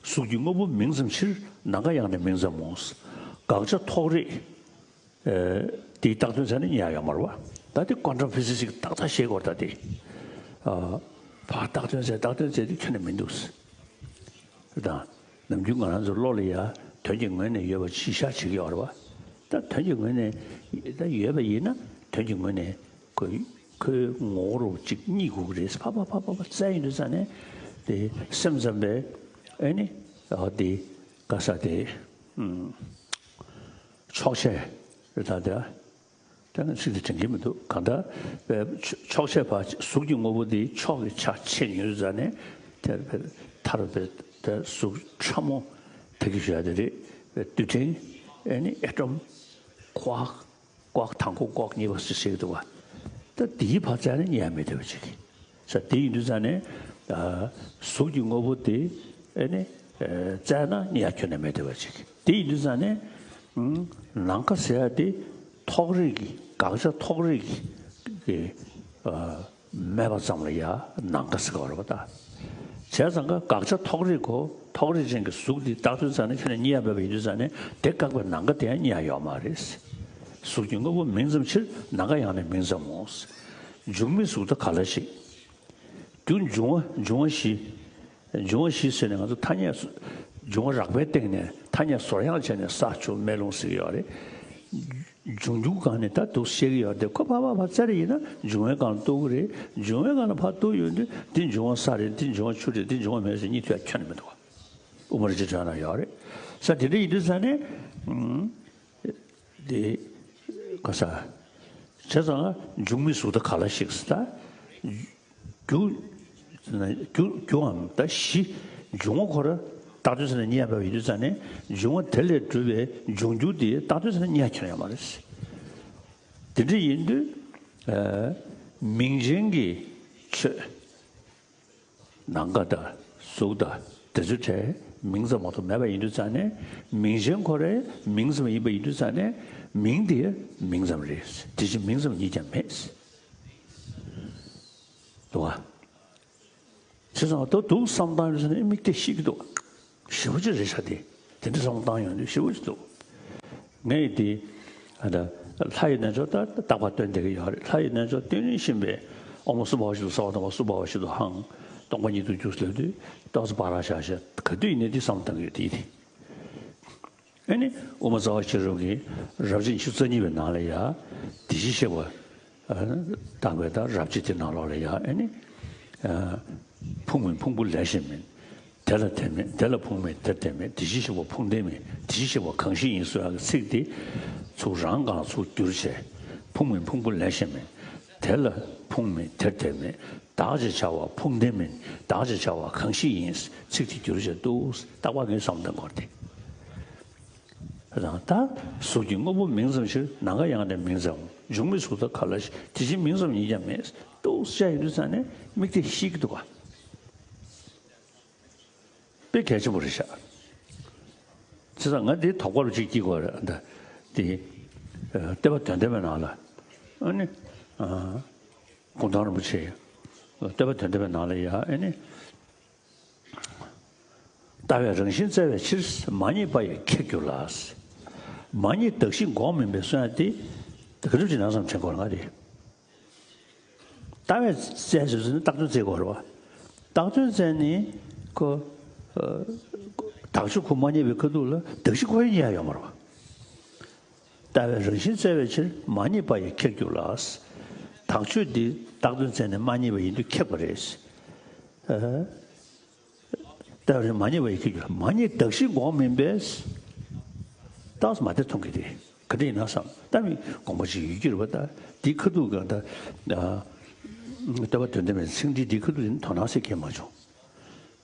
གཟུགས་ཀྱི་དངོས་པོ་མིང་ཙམ་ཕྱིར། ནམ་མཁའ་ཡང་ནི་མིང་ཙམ་མོ། དགག་བྱ་ཐོགས་རེག་ཨེ། དེའི་བཏགས་དོན་བཙལ་ན་རྙེད་ཡ་ཡོད་མ་རེད་བ། ད་དེ་ཀོན་ཊམ་ཕི་སི་སི་ཀི་ཏག་ཏག་ཤེས་དགོས་རེད། ད་དེ། ཨ། ཕར་བཏགས་དོན་བཙལ། བཏགས་དོན་བཙལ་དེ་ཁྱོན་ནས་མི་འདུག་ཟེར། དང་། ནམ་རྒྱུན་ང་རང་ཚོ་བློ་ལ་ཡ་དོན་གྱི་ངོས་ནས་ཡོད་པ་གཞི་བཞག་བྱེད་ཀྱི་ཡོད་རེད་བ། ད་དོན་གྱི་ངོས་ནས་ད་ཡོད་པ་ཡིན་ན། དོན་གྱི་ངོས་ནས་ཁོ་ཁོའི་ངོ་བོ་རུ་གཅིག་རྙེད་དགོས་ཀྱི་རེད། ཕ་ཕ་ཕ་ཕ་ཕ་བཙལ་ཡོང་དུས་ཙང་ནས་དེ་སེམས་ཙམ་པས། ཨེ་ནི། ཨ། དེ་ག་ས་དེ། ཨུམ། ཕྱོགས་ཆས་རེད། ད་དེ། ད་ནི་ཚིག་དེ་དྲན་གྱི་མི་འདུག་གང་ལྟར་པའི་ཕྱོགས་ཆས་པ་གཟུགས་ཀྱི་དངོས་པོ་འདི་ཕྱོགས་ཀྱི་ཆ་ཕྱེ་ཡོང་དུས་ཙང་ནས། དེ་མཐར་པའི་དེ་གཟུགས་ཕྲ་མོ་དེ་གི་ཞུ་ཡ་དེ་རེད། པའི་རྡུལ་ཕྲན། ཨེ་ནི་ཨེ་ཊོམ། ཀོག་ཀོག་དང་པོ་ཀོག་གཉིས་པ་ཟེར་ཟེར་གྱི་འདུག་བ། ད་དེའི་བར་བཙལ་ན་རྙེད་ཡ་མེད་བསྡད་པ་ཅིག་ས་དེ་ཡིན་དུས་ཙང་ནས། ཨ། གཟུགས་ཀྱི་དངོས་པོ་དེ། ཨེ་ནི། ཨ། བཙལ་ན་རྙེད་ཡ་ཁྱོན་ནས་མེད་བསྡད་པ་ཅིག་དེ་ཡིན་དུས་ཙང་ནས། ཨུམ། ནམ་མཁའ་ཟེར་ཡ་དེ་ཐོགས་རེག་གི། དགག་བྱ་ཐོགས་རེག་གི། ཨ། མེད་པ་ཙམ་ལ་ཡ་ནམ་མཁའ་ཟེར་གྱི་ཡོད་རེད་བ། ད་བྱས་ཙང་ཀ་དགག་བྱ་ཐོགས་རེག་གོ། ཐོགས་རེག་ཅན་གྱི་གཟུགས་འདི་བཏགས་དོན་བཙལ་ན་ཁྱོན་ནས་རྙེད་ཡ་མེད་པ་ཡིན་དུས་ཙང་ནས། དེ་བཀག་པའི་ནམ་མཁའ་དེ་ཡང་རྙེད་ཡ་ཡོད་མ་རེད། གཟུགས་ཀྱི་དངོས་པོ་མིང་ཙམ་ཕྱིར། ནམ་མཁའ་ཡང་ནི་མིང་ཙམ་མོ། འབྱུང་མེད་གཟུགས་དང་ག་ལ་ཞིག་རྒྱུ་འབྱུང་བ། འབྱུང་བ་བཞི། འབྱུང་བ་བཞི་ཟེར་ནས་ང་ཚོ་ཐ་སྙད། འབྱུང་བ་རགས་པའི་སྟེང་ནས་ཐ་སྙད་ཟོར་ཡང་བྱས་ནས་ས་ཆུ་མེ་རླུང་ཟེར་གྱི་ཡོད་རེད། འབྱུང་འགྱུར་སྒང་ནས་ད་འདུག་བཤད་ཀྱི་ཡོད་དེ། ཁོ་ཕར་ཕར་ཕར་བཙལ་རེ་ཡིན་ན་འབྱུང་བའི་སྒང་ལ་གཏུག་གི་རེད། འབྱུང་བའི་སྒང་ལ་ཕར་གཏུག་ཡོང་དུས། འདི་འབྱུང་བ་ས་རེད། འདི་འབྱུང་བ་ཆུ་རེད། འདི་འབྱུང་བ་མེ་རེད་ཟེར་རྙེད་ཐུབ་ཡ་ཁྱོན་ནས་མི་འདུག་བ། དབུ་མ་རིན་ཆེན་བྲིས་ན་ཡོད་རེད། ས་དེ་འདྲ་ཡིན་དུས་ཙང་ནས། ཨུམ། དེ་ག་ས། བྱས་ཙང་འབྱུང་མེད་གཟུགས་དང་ག་ལ་ཞིག་ཟེར། ད་རྒྱུ། རྒྱུ། རྒྱུའམ་ད་གཞི། འབྱུང་བ་ཁོ་ར་བཏགས་དོན་བཙལ་ན་རྙེད་ཡ་མེད་པ་ཡིན་དུས་ཙང་ནས། འབྱུང་བ་དེ་ལས་གྲུབ་པའི་འབྱུང་འགྱུར་དེ་བཏགས་དོན་བཙལ་ན་རྙེད་ཡ་ཁྱོན་ཡོད་མ་རེད། དེ་འདྲ་ཡིན་དུས། ཨ། མིང་ཅན་གྱི་ཆོས། ནམ་མཁའ་དང་གཟུགས་དང་དེ་ཚོའི་གྲས་མིང་ཙམ་མ་གཏོགས་མེད་པ་ཡིན་དུས་ཙང་ནས། མིང་ཅན་ཁོ་རའི་མིང་ཙམ་ཡིན་པ་ཡིན་དུས་ཙང་ནས། མིང་དེ་མིང་ཙམ་རེད། དེ་བཞིན་མིང་ཙམ་ཉིད་ཀྱང་མེད། འདུག་ག་བྱས་ཙང་ད་འདུག་བསམ་བཏང་ཡོང་དུས་ཙང་ནས་མིག་དེ་ཤིག་གི་འདུག་ཞེ་པོ་ཅིག་རེད་ཤག་དེ། དེ་འདྲ་བསམ་བཏང་ཡོང་དུས་ཞེ་པོ་ཅིག་འདུག་ངས་དེ། ཨ། ད་ལྷ་ཡི་རྣལ་འབྱོར་ད་རྟག་པར་སྟོན་བསྡད་ཀྱི་ཡོད་རེད། ལྷ་ཡི་རྣལ་འབྱོར་སྟོན་རིན་བཞིན་པས། དབུ་མ་གསུམ་པ་བ་ཞིག་ཏུ་གསལ་བ་དང་། དབུ་མ་གསུམ་པ་བ་ཞིག་ཏུ་ཧང་། སྟོང་པ་ཉིད་དུ་འཇུག་ལབ་དུས་ཏོག་ཙམ་བག་ར་བཞག་བཞག་ག་དུས་ཡིན་ནའི་དེ་བསམ་བཏང་གི་ཡོད་དེ། ཨ་ནི་དབུ་མ་རྩ་བ་ཤེས་རབ་ཀྱི་རབ་བྱེད་ཉི་ཤུ་རྩ་གཉིས་པའི་ནང་ལ་ཡ། དེ་བཞིན་གཤེགས་པ། ཨ། དག་པའི་ད་རབ་བྱེད་དེ་ནང་ལོགས་ལ་ཡ། ཨ་ནི། ཨ། ཕུང་མིན་ཕུང་པོ་ལས་གཞན་མིན། དེ་ལ་དེ་མེད། དེ་ལ་ཕུང་མེད། དེར་དེ་མེད། དེ་བཞིན་གཤེགས་པ་ཕུང་ལྡན་མིན། དེ་བཞིན་གཤེགས་པ་གང་ཞིག་ཡིན་གསུང་ཡག་གི་ཚིག་དེ་ཚུར་རང་སྒང་ལ་ཚུར་བསྒྱུར་བྱས། ཕུང་མིན་ཕུང་པོ་ལས་གཞན་མིན། དེ་ལ་ཕུང་མེད། དེར་དེ་མེད། བདག་ཅེས་བྱ་བ་ཕུང་ལྡན་མིན། བདག་ཅེས་བྱ་བ་གང་ཞིག་ཡིན། ཚིག་དེ་བསྒྱུར་བྱས་འདུག་རྟག་པར་ངས་བསམ་བཏང་དགོས་ཏེ། རང་ལྟར་གཟུགས་ཀྱི་དངོས་པོ་མིང་ཙམ་ཕྱིར། ནམ་མཁའ་ཡང་ནི་མིང་ཙམ། འབྱུང་མེད་གཟུགས་དང་ག་ལ་ཞིག་དེ་བཞིན་མིང་ཙམ་ཉིད་ཀྱང་མེད། འདུག་བཤད་ཡོང་དུས་ཙང་ནས་མིག་དེ་ཤིག་གི་འདུག་ག་དཔེ་གལ་ཆེན་པོ་རེད་ཤག་བྱས་ཙང་ང་འདི་དོགས་པ་རུ་གཅིག་སྐྱེ་དགོས་རེད། ད་འདི། ཨ། བསྟོད་པ་དོན་ལྡན་པའི་ནང་ལ། ཨ་ནི། ཨ། གུང་ཐང་རིན་པོ་ཆེ། བསྟོད་པ་དོན་ལྡན་པའི་ནང་ལ་ཡ། ཨ་ནི། ལྟ་བས་རང་བཞིན་བཙལ་བའི་ཕྱིར། མ་རྙེད་པ་ཡི་ཁྱད་གྱུར་ལ། མ་རྙེད་གདགས་གཞི་འགོག་མིན་པའི་གསུང་ཡ་དེ། ད་ག་རེ་བྱས་ན་བསམ་དྲན་དགོས་རེད་ང་དེ། ལྟ་བས་བཙལ་ཟེར་ཟེར་ནས་བཏགས་དོན་བཙལ་དགོས་རེད་བ། བཏགས་དོན་བཙལ་ནས་ཁོ། ཨ། དག་ཆོས་ཁོ་མ་རྙེད་པའི་ཁ་ཐུག་ལ་གདགས་གཞི་ཁོ་ཡང་རྙེད་ཡ་ཡོད་མ་རེད་པ། ལྟ་བའི་རང་བཞིན་བཙལ་བའི་ཕྱིར། མ་རྙེད་པ་ཡི་ཁྱེར་འགྱུར་ལ། དག་ཆོས་འདི་བཏགས་དོན་བཙལ་ནས་མ་རྙེད་པ་ཡིན་དུས་ཁེགས་པ་རེད། ཨ། ལྟ་བའི་རང་བཞིན་མ་རྙེད་པ་ཡི་ཁྱེར་འགྱུར་ལ། མ་རྙེད་གདགས་གཞི་འགོག་མིན་པས། ལྟ་བ་མ་བདེ་མཐོང་གི་རེད། ག་འདྲ་ཡིན་ན་བསམ། ལྟ་བའི་དགོངས་པ་ཅིག་ཡོད་ཀྱི་རེད་པ། ད་འདི་ཁ་ཐུག་གི་ད་ཨ། ལྟ་བ་དོན་ལྡན་པའི་ཚིག་འདི་འདི་ཁ་ཐུག་འདི་དོ་སྣང་སེ་སྐྱེས་མ་བྱུང་།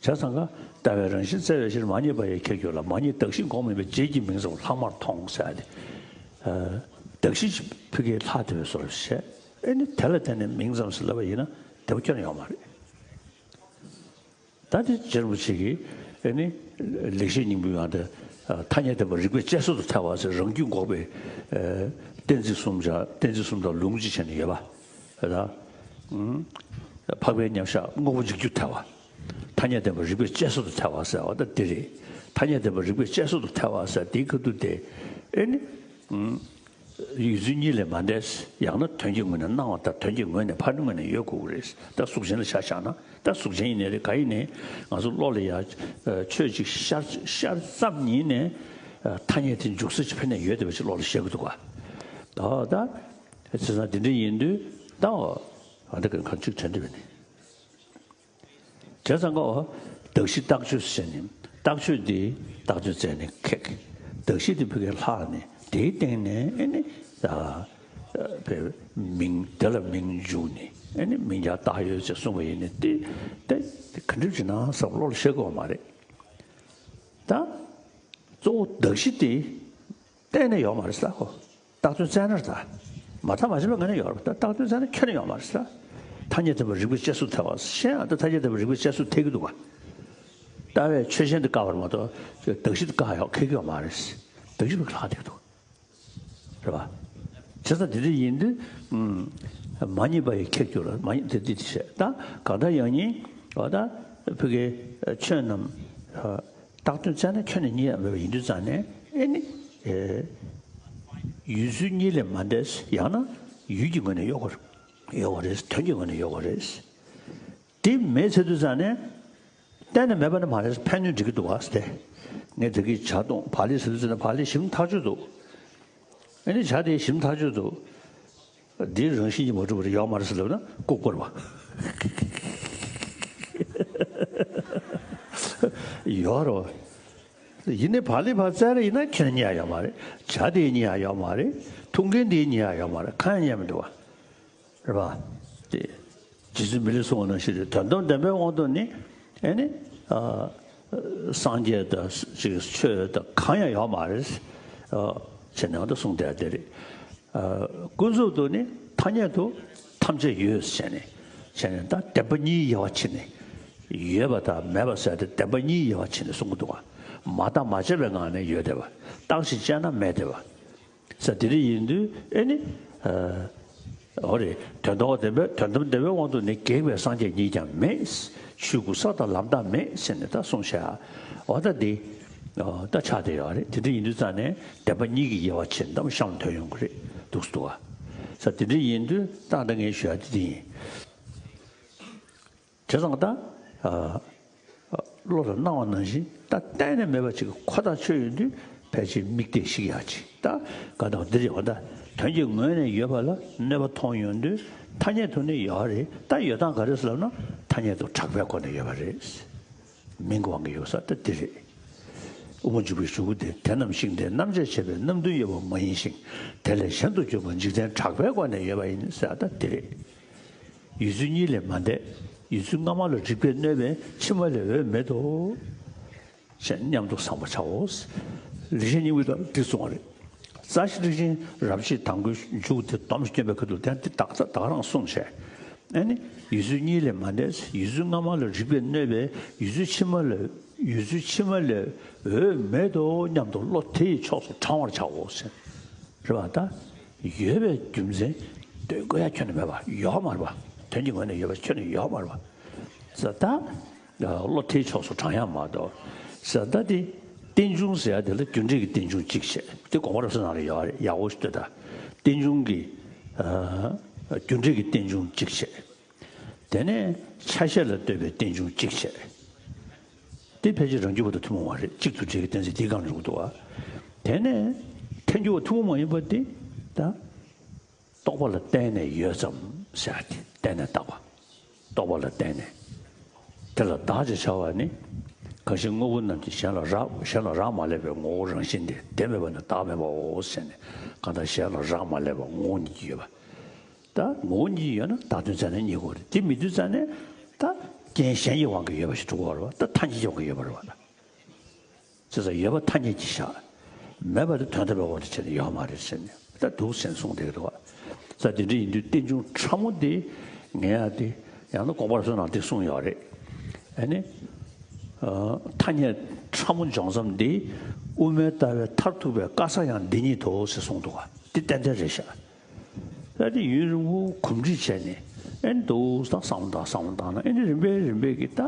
བྱས་ཙང་ཀ་ལྟ་བའི་རང་བཞིན་བཙལ་བའི་ཕྱིར། མ་རྙེད་པ་ཡི་ཁྱེར་འགྱུར་ལ། མ་རྙེད་གདགས་གཞི་འགོག་མིན་པས། རྗེས་ཀྱི་མིང་ཙམ་ལྷག་མར་མཐོང་ཟེར་ཏེ། ཨ། གདགས་གཞི་ཕ་གིར་ལྷག་བསྡད་པའི་བཟོ་འདྲ་བྱས། ཨེ་ནི་དེ་ལ་བརྟེན་ནས་མིང་ཙམ་ཟེར་ལབ་པ་ཡིན་ན་བདེ་པོ་ཁྱོན་ནས་ཡོད་མ་རེད། ད་དེ་རྗེ་རིན་པོ་ཆེ་གིས་ཨེ་ནི་ལེགས་བཤད་སྙིང་པོའི་ནང་དུ། ཨ། ཐ་སྙད་བདེན་པ་རིགས་པས་དཔྱད་བཟོད་དུ་ཐལ་བ་ཟེར། རང་རྒྱུད་འགོག་པའི། ཨ། གཏན་ཚིགས་གསུམ་བྱ། གཏན་ཚིགས་གསུམ་དང་ལུང་གཅིག་བྱས་ནས་ཡོད་པ། ད་ཨུམ། འཕགས་པའི་མཉམ་གཞག་དངོས་པོ་འཇིག་རྒྱུར་ཐལ་བ། ཐ་སྙད་བདེན་པ་རིགས་པས་དཔྱད་བཟོད་དུ་ཐལ་བ་ཟེར་བ་ད་འདི་རེད། ཐ་སྙད་བདེན་པ་རིགས་པས་དཔྱད་བཟོད་དུ་ཐལ་བ་ཟེར་དེའི་ཁ་ཐུག་དེ། ཨེ་ནི། ཨུམ། ཡུལ་ཚུལ་གཉིས་ལས་མ་འདས། ཡང་ན་དོན་གྱི་ངོས་ནས་སྣང་བ་དང་། དོན་གྱི་ངོས་ནས་ཕ་རོལ་ངོས་ནས་ཡོད་དགོས་ཀྱི་རེད། ད་གཟུགས་ཅན་ལ་ཆ་བཞག་ན། ད་གཟུགས་ཅན་ཡིན་ནའི་རེད། ག་ཡིན་ནའི་ང་ཚོ་བློ་ལ་ཡ། ཨ། ཆོས་ཅིག་ཤར་ཤར་ཙམ་ཉིད་ནས། ཨ། ཐ་སྙད་དེ་འཇུག་ས་ཅིག་ཕ་ནས་ཡོད་བསྡད་པ་ཅིག་བློ་ལ་ཤར་གྱི་འདུག་ག། ད་ད་བྱས་ཙང་དེ་འདྲ་ཡིན་དུས་ད་འོ་ད་ག་ག་ཅིག་དྲན་འདོད་པ་ནི། བྱས་ཙང་ཀ་འོ། གདགས་གཞི་བཏགས་ཆོས་ཟེར་ནས། བཏགས་ཆོས་འདི་བཏགས་དོན་བཙལ་ནས་ཁེགས། གདགས་གཞི་འདི་ཕ་གིར་ལྷག་ནས་དེའི་སྟེང་ནས་ཨེ་ནི། ཨ། ཨ། མིང་དེ་ལ་མིང་འཇུག་ནས་ཨེ་ནི་མིང་རྐྱང་བཏགས་ཡོད་ཅེས་གསུངས་པ་ཡིན་ནའི་དེ་དེ་ག་འདྲ་ཅིག་ན་བསམ་བློ་ལ་ཤར་གྱི་ཡོད་མ་རེད། ད་གཙོ་བོ་གདགས་གཞི་དེ་གཏན་ནས་ཡོད་མ་རེད་ཟེར་གོ། བཏགས་དོན་བཙལ་ན་རེད་ད། མ་བརྟགས་མ་དཔྱད་པའི་ངོས་ནས་ཡོད་རེད། ད་བཏགས་དོན་བཙལ་ན་ཁྱོན་ནས་ཡོད་མ་རེད་ཟེར། ཐ་སྙད་བདེན་པ་རིགས་པས་དཔྱད་བཟོད་ཐལ་བ། གཞན་ཡང་ད་ཐ་སྙད་བདེན་པ་རིགས་པས་དཔྱད་བཟོད་ཐལ་གྱི་འདུག་ག། ལྟ་བའི་ཆོས་གཞན་དུ་དཀའ་བར་མ་གཏོགས་གདགས་གཞི་དུ་དཀའ་ཡོད་ཁེགས་ཡོད་མ་རེད། གདགས་གཞི་ལ་ལྷག་བསྡད་འདུག། རེད་པ། བྱས་ཙང་དེ་འདྲ་ཡིན་དུས། ཨུམ། མ་རྙེད་པ་ཡི་ཁྱེར་འགྱུར་ལ། མ་རྙེད་དེ་འདི་བྱས་ད་གང་ལྟར་ཡང་སྙིང་འོ་ད་ཕ་གི་ཆོས་རྣམས། ཨ། བཏགས་དོན་བཙལ་ན་ཁྱོན་ནས་རྙེད་ཡ་མེད་པ་ཡིན་དུས་ཙང་ནས་ཨེ་ནི། ཨེ། ཡུལ་ཚུལ་གཉིས་ལས་མ་འདས། ཡང་ན་ཡུལ་གྱི་ངོས་ནས་ཡོད་དགོས་ཡོད་དགོས་རེད། དོན་གྱི་ངོས་ནས་ཡོད་དགོས་རེད། དེ་མེད་ཚར་དུས་ཙང་ནས་གཏན་ནས་མེད་པ་ནི་མ་རེད། ཕན་གནོད་འགྲིག་གི་འདུག་བ་ཟེར་ཏེ། ངས་དེ་གི་ཇ་བཏུང་བག་ལེབ་ཟེར་དུས་ཙང་ནས་བག་ལེབ་ཞིམ་ཐག་ཆོད་འདུག། ཨ་ནི་ཇ་དེ་ཞིམ་ཐག་ཆོད་འདུག། འདིའི་རང་བཞིན་གྱིས་མ་གྲུབ་པ་རེད། ཡོད་མ་རེད་ཟེར་ལབ་ན་ལྐུགས་པ་རེད་པ། ཡོད་རེད་པ། ཡིན་ནའི་བག་ལེབ་ཕར་བཙལ་རེ་ཡིན་ན་ཁྱོན་རྙེད་ཡ་ཡོད་མ་རེད། ཇ་དེ་རྙེད་ཡ་ཡོད་མ་རེད། འཐུང་མཁན་དེ་རྙེད་ཡ་ཡོད་མ་རེད། གང་ཡང་རྙེད་མི་འདུག་བ། རེད་པ། དེ། རྗེ་བཙུན་མི་ལས་གསུངས་པ་ནང་བཞིན་རེད། དོན་དམ་བདེན་པའི་དབང་དུ་ནི། ཨེ་ནི། ཨ། སངས་རྒྱས་དང་ཅིག་ཆོས་དང་གང་ཡང་ཡོད་མ་རེད། ཨ། བྱས་ནས་འོ་ད་གསུངས་བསྡད་དེ་རེད། ཨ། ཀུན་རྫོབ་ཏུ་ནི་ཐ་སྙད་དུ་ཐམས་ཅད་ཡོད་བྱས་ནས། བྱས་ནས་ད་བདེན་པ་གཉིས་དབྱེ་བ་ཕྱེ་ནས། ཡོད་པ་དང་མེད་པ་ཟེར་ཏེ་བདེན་པ་གཉིས་དབྱེ་བ་ཕྱེ་ནས་གསུང་གི་འདུག་ག། མ་བརྟགས་མ་དཔྱད་པའི་ངང་ནས་ཡོད་བསྡད་པ། བརྟགས་ཤིང་དཔྱད་ན་མེད་བསྡད་པ། ས་དེ་འདྲ་ཡིན་དུས་ཨེ་ནི། ཨ། འོ་རེད། དོན་དམ་བདེན་པའི་དོན་དམ་བདེན་པའི་དབང་དུ་ནི་གེགས་པའི་སངས་རྒྱས་ཉིད་ཀྱང་མེད། ཆོས་སྐུ་ས་དང་ལམ་དག་མེད་ཟེར་ནས་ད་གསུངས་བཞག། འོ་ད་འདི། ཨ། ད་ཆགས་བསྡད་ཡོད་རེད། དེ་འདྲ་ཡིན་དུས་ཙང་ནས་བདེན་པ་གཉིས་ཀྱི་དབྱེ་བ་ཕྱེ་ནས་ད་གཤམ་ཐོན་ཡོང་གི་རེད་འདུག་སེ་འདུག་ག། ས་དེ་འདྲ་ཡིན་དུས་ད་ད་ངས་ཞུ་ཡ་དེ་འདི་ཡིན། བྱས་ཙང་ད། ཨ། བློ་ལ་སྣང་བ་ནང་བཞིན་ད་གཏན་ནས་མེད་པ་ཅིག་ཁོ་ཐག་ཆོད་ཡོད་དུས་ཕལ་ཆེར་དམིགས་གཏད་ཞིག་ཡག་ཅིག། ད་ག་དང་འདིར་ཡོད་ད་དོན་གྱི་ངོས་ནས་ཡོད་པ་ལ་གནོད་པ་མཐོང་ཡོང་དུས་ཐ་སྙད་དུ་ནི་ཡོད་རེད། ད་ཡོད་སྟངས་ག་རེ་ཟེར་ལབ་ན་ཐ་སྙད་དུ་གྲགས་པའི་སྒོ་ནས་ཡོད་པ་རེད། མིང་གི་དབང་གིས་ཡོད་ས་ད་འདི་རེད། དབུ་མ་འཇུག་པའི་གཞུག་གུ་དེ། དེ་རྣམས་ཤིང་རྟའི་རྣམ་དཔྱོད་བྱས་པའི་རྣམ་བདུན་དབྱེ་བ་མ་ཡིན་ཞིང་། དེ་ལས་གཞན་དུ་གྱུར་པ་འཇིག་རྟེན་གྲགས་པའི་སྒོ་ནས་ཡོད་པ་ཡིན་ཟེར་ད་འདི་རེད། ཡུལ་ཚུལ་གཉིས་ལས་མ་འདས། ཡུལ་ཚུལ་སྔ་མ་ལ་རིགས་པས་གནོད་པས་ཕྱི་མ་ལས་འོས་མེད་དོ། ཞེས་མཉམ་དུ་བསམ་པར་བྱའོ། ལེགས་བཤད་སྙིང་པོའི་ནང་འདི་གསུངས་པ་རེད། རྩ་ཤེ་ཐེག་ཆེན་རབ་བྱེད་དང་པོའི་མཇུག་དེ་སྡོམ་ཞིག་སྐྱོན་པའི་ཁ་ཐུག་དེ་འདི་ད་ད་ག་རང་གསུངས་བྱས། ཨ་ནི་ཡུལ་ཚུལ་གཉིས་ལས་མ་འདས། ཡུལ་ཚུལ་སྔ་མ་ལ་རིགས་པས་གནོད་པས་ཡུལ་ཚུལ་ཕྱི་མ་ལ་ཡུལ་ཚུལ་ཕྱི་མ་ལས་འོས་མེད་དོ་སྙམ་དུ་བློ་དེ་ཡི་ཕྱོགས་སུ་དྲང་བར་བྱའོ་ཞེས། རེད་པ། ད་ཡོད་པའི་རྒྱུ་མཚན་འདོད་དགོས་ཡ་ཁྱོན་ནས་མེད་པ། ཡོད་མ་རེད་པ། དོན་གྱི་ངོས་ནས་ཡོད་པ་ཁྱོན་ནས་ཡོད་མ་རེད་པ། ས་ད་བློ་དེའི་ཕྱོགས་སུ་དྲང་ཡ་མ་གཏོགས། ས་ད་དེ་རྟེན་འབྱུང་ཟེར་ཡ་དེ་ལ་རྒྱུ་འབྲས་ཀྱི་རྟེན་འབྱུང་གཅིག་བྱས། དེ་དགོངས་པ་རབ་གསལ་ནང་ལ་ཡོད་རེད། ཡག་པོ་ཞིག་ལྟོས་དང་། རྟེན་འབྱུང་གི། ཨ། རྒྱུ་འབྲས་ཀྱི་རྟེན་འབྱུང་གཅིག་བྱས། དེ་ནས་ཆ་ཤས་ལ་ལྟོས་པའི་རྟེན་འབྱུང་གཅིག་བྱས། དེ་ཕལ་ཆེར་རང་རྒྱུད་པ་དང་ཐུན་མོང་བ་རེད། གཅིག་ཏུ་འདྲེས་ཀྱི་གཏན་ཚིགས་འདིའི་སྒང་འགྲོ་གི་འདུག་བ། དེ་ནས་ཐལ་འགྱུར་བ་ཐུན་མོང་མ་ཡིན་པ་དེ་ད། རྟོག་པ་ལ་བརྟེན་ནས་ཡོད་ཙམ་ཟེར་ཏེ། བརྟེན་ནས་བཏགས་པ། རྟོག་པ་ལ་བརྟེན་ནས། དེ་ལ་བདག་ཅེས་བྱ་བ་ནི། གང་ཞིག་དངོས་པོ་རྣམས་ཀྱི་གཞན་ལ་རག་གཞན་ལ་རག་མ་ལས་པའི་ངོ་བོ་རང་བཞིན་ཏེ། དེ་མེད་པ་ནི་བདག་མེད་པའོ་ཟེར་ནས། གང་ལྟར་གཞན་ལ་རག་མ་ལས་པ་ངོ་བོ་ཉིད་ཀྱིས་ཡོད་པ། ད་ངོ་བོ་ཉིད་ཡོད་ན་བདག་དོན་རྩ་ནས་རྙེད་དགོས་རེད། དེ་མི་འདུག་རྩ་ནས་ད་རྐྱེན་གཞན་གྱི་དབང་གིས་ཡོད་པ་ཞིག་འགྲོ་གི་ཡོད་རེད་བ། ད་ཐ་སྙད་ཀྱི་དབང་གིས་ཡོད་པ་རེད་བ་ད། བྱས་ཙང་ཡོད་པ་ཐ་སྙད་ཀྱིས་བཞག་མེད་པ་དེ་དོན་དམ་པའི་དབང་དུ་བྱས་ནས་ཡོད་མ་རེད་ཟེར་ནས་ད་འདུག་ཟེར་ནས་གསུངས་བསྡད་ཀྱི་འདུག་བ། ས་དེ་འདྲ་ཡིན་དུས་རྟེན་འབྱུང་ཕྲ་མོ་དེ་ངེས་ཡ་དེ་ཡང་ན་དགོངས་པ་རབ་གསལ་ནང་དེ་གསུངས་ཡོད་རེད། ཨ་ནི། ཨ། ཐ་སྙད་ཕྲ་མོ་འཇོག་མཚམས་འདི་དབུ་མའི་ལྟ་བའི་མཐར་ཐུག་པའི་དཀའ་ས་ཡང་འདི་ཉིད་དོ་ཟེར་གསུངས་འདུག་བ། འདི་ཏན་ཏན་རེད་ཤག་ད་དེ་ཡུན་རིང་པོ་གོམས་འདྲིས་བྱས་ནས་ཨེ་འདུག་ད་བསམ་བློ་བཏང་བསམ་བློ་བཏང་ན་ཨེ་ནི་རིམ་པས་རིམ་པས་ཀྱི་ད་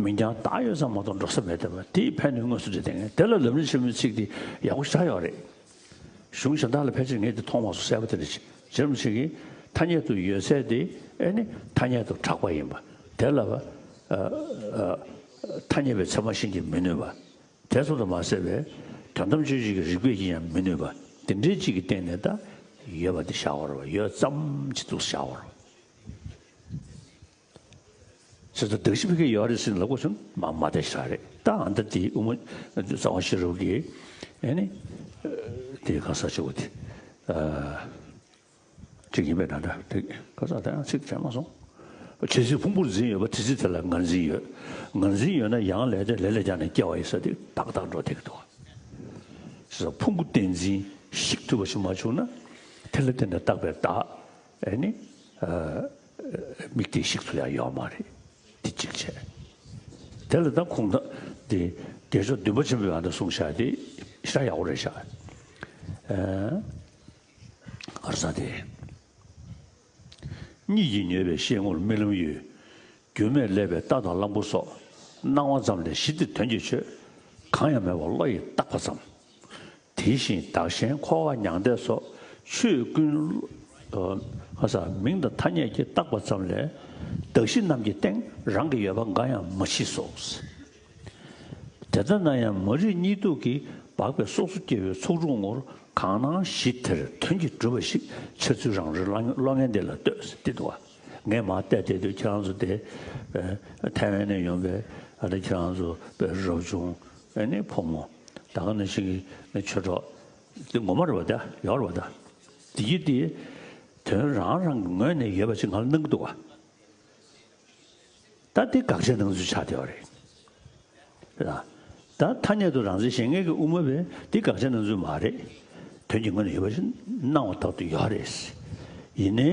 མིང་རྐྱང་བཏགས་ཡོད་ཙམ་མ་གཏོགས་འགྲོ་ས་མེད་བསྡད་པ་དེའི་ཕན་ནུས་དངོས་སུ་འདྲི་དེ་ངས་དེ་ལ་ལམ་རིམ་ཆེན་མོའི་ཚིག་དེ་ཡག་པོ་ཞེ་དྲག་ཡོད་རེད། གཞུང་གཞན་དག་ལ་ཕལ་ཆེར་ངས་དེ་མཐོང་མ་སོང་། གསལ་པོ་དེ་འདྲ་ཞིག་རྗེ་རིན་པོ་ཆེ་གིས་ཐ་སྙད་དུ་ཡོད་ཚད་དེ་ཨེ་ནི་ཐ་སྙད་དུ་གྲགས་པ་ཡིན་པ། དེ་ལ་ཨ་ཨ་ཐ་སྙད་པའི་ཚད་མ་གཞན་གྱིས་མི་གནོད་པ། དེ་ཙམ་དུ་མ་ཟད་པའི་དོན་དམ་དཔྱོད་བྱེད་ཀྱི་རིགས་པས་ཀྱིས་ཡང་མི་གནོད་པ། དེ་འདྲའི་གཅིག་གི་སྟེང་ནས་ད་ཡོད་པ་དེ་བཞག་པ་རེད་བ། ཡོད་ཙམ་ཅིག་འདུག་བཞག་པ་རེད་བ། ཟེར་ཚུལ་གདགས་གཞི་ཕ་གིར་ཡོད་རེད་ཟེར་ནས་ལབ་དགོས་བྱུང་མ་མ་བསྡད་ཤག་རེད། ད་ཨ་ད་དེ་དབུ་མ་རྩ་བ་ཤེས་རབ་ཀྱི་ཨེ་ནི་དེ་ག་ས་ཆེ་བོ་དེ། གཅིག་ཡིན་པའི་ན་འདྲ་དེ་ག་ས་དེ་ཡང་ཚིག་དྲན་མ་སོང་། དྲི་ཟའི་ཕུང་པོར་འཛིན་ཡོད་པ། དྲི་ཟ་དེ་ལ་ངར་འཛིན་ཡོད། ངར་འཛིན་ཡོད་ན་ཡང་ལས་དེ་ལས་ལས་ཀྱང་ནས་སྐྱེ་བ་ཡིན་ས་དེ་ཏག་ཏག་འགྲོ་བསྡད་ཀྱི་འདུག་བ། ཕུང་པོ་བདེན་འཛིན་ཞིག་ཐུབ་པ་ཞིག་མ་བྱུང་ན་དེ་ལ་བརྟེན་ནས་བཏགས་པའི་བདག་ཨེ་ནི་དམིགས་གཏད་ཞིག་ཐུབ་ཡ་ཡོད་མ་རེད། དེ་གཅིག་བྱས། དེ་ལ་ད་ཁུངས་དག་དེ་རྒྱལ་མཆོག་བདུན་པ་ཆེན་པོས་ཨ་འདྲ་གསུངས་བཞག་དེ་ཞེ་དྲག་ཡག་པོ་རེད་ཤག་ཨ་ས་དེ། གཉིད་ཀྱིས་མྱོས་པའི་ཤེལ་ངོར་རྨི་ལམ་ཡོད། རྒྱུན་མེད་ཀླད་པའི་རྟ་དང་གླང་པོ་སོགས། སྣང་བ་ཙམ་ལས་གཞི་དེར་དོན་གྱི་ཆོས་གང་ཡང་མེད་པར་བློ་ཡིས་བཏགས་པ་ཙམ། དེ་བཞིན་བདག་གཞན་འཁོར་བ་མྱང་འདས་སོགས་ཆོས་ཀུན། ཨ་ས་མིང་དང་ཐ་སྙད་ཀྱིས་བཏགས་པ་ཙམ་ལས་གདགས་གཞི་རྣམས་ཀྱི་སྟེང་རང་གི་ཡོད་པ་འགའ་ཡང་མ་མཆིས་སོ། དེ་ལྟ་ན་ཡང་མ་རིག་གཉིད་དུག་གིས་སྦགས་པའི་སོ་སོ་སྐྱེ་བོའི་ཚོགས་དྲུག་ངོར་གང་སྣང་གཞི་དེར་དོན་གྱིས་གྲུབ་པ་ཞིག་འཆར་ཚུལ་རང་རེའི་བློ་ངན་འདི་ལ་ལྟོས་ཟེར་ཏེ་འདུག་བ། ངས་མར་བལྟས་བལྟས་དུས་ཁྱེད་རང་ཚོ་དེ་ཐའེ་ཝན་ནས་ཡོང་པའི་ཨ་ནི་ཁྱེད་རང་ཚོ་དཔེ་རབ་བྱུང་ཨ་ནི་ཕོ་མོ་ད་ག་ནང་བཞིན་གྱི་ཆོས་གྲོགས་དེ་ངོ་མ་རེད་བ། ད་ཡོད་རེད་བ། ད་དེ་ཡི་དེ་དོན་རང་རང་གི་ངོས་ནས་ཡོད་པ་ཞིག་ང་ལ་སྣང་གི་འདུག་བ། ད་དེ་དགག་བྱའི་སྣང་ཚུལ་ཆགས་བསྡད་པ་རེད། ལ། ད་ཐ་སྙད་དུ་རང་མཚན་གཞན་ངེས་ཀྱི་དབུ་མ་བས་དེ་དགག་བྱའི་སྣང་ཚུལ་མ་རེད། དོན་གྱི་ངོས་ནས་ཡོད་པ་ཞིག་སྣང་བ་ལྟར་དུ་ཡོད་རེད། ཡིན་ནའི།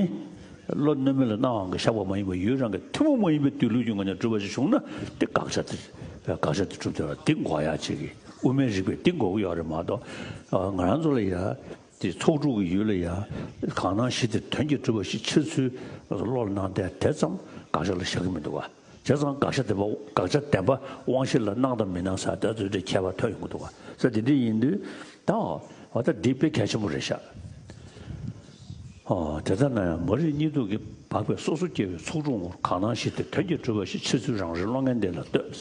བློ་རྣོན་མིན་ལ་སྣང་བའང་གི་བཞག་པ་མ་ཡིན་པ་ཡུལ་རང་གི་ཐུན་མོང་མ་ཡིན་པའི་སྡོད་ལུགས་ཀྱི་ངོས་ནས་གྲུབ་པ་ཞིག་བྱུང་ན་དེ་དགག་བྱ་དེ། དགག་བྱ་དེ་གྲུབ་བསྡད་པ་དེ་འགོག་ཡག་ཅིག་གི་དབུ་མའི་རིགས་པས་དེ་འགོག་གི་ཡོད་རེད་མ་གཏོགས། ང་རང་ཚོ་ལ་ཡ། དེ་ཚོགས་དྲུག་གི་ཡུལ་ལ་ཡང་གང་སྣང་གཞི་དེར་དོན་གྱིས་གྲུབ་པ་ཞིག་འཆར་ཚུལ་བློ་ལ་སྣང་བསྡད་དེ་ཙམ་དགག་བྱ་ལ་བཞག་གི་མི་འདུག་བ། བྱས་ཙང་དགག་བྱ་བདེན་པ་དགག་བྱ་བདེན་པ་དབང་ཤེས་ལ་སྣང་དང་མི་སྣང་ས་དེ་ཚོ་འདྲའི་ཁྱད་པར་ཐོན་ཡོང་གི་འདུག་བ། ས་དེ་འདྲ་ཡིན་དུས་ད་འོ་ད་འདི་དཔེ་གལ་ཆེན་པོ་རེད་ཤག་ཨོ་དེ་ལྟ་ན་ཡང་མ་རིག་གཉིད་དུག་གིས་སྦགས་པའི་སོ་སོ་སྐྱེ་བོའི་ཚོགས་དྲུག་ངོར་གང་སྣང་གཞི་དེར་དོན་གྱིས་གྲུབ་པ་ཞིག་འཆར་ཚུལ་རང་རེའི་བློ་ངན་འདི་ལ་ལྟོས།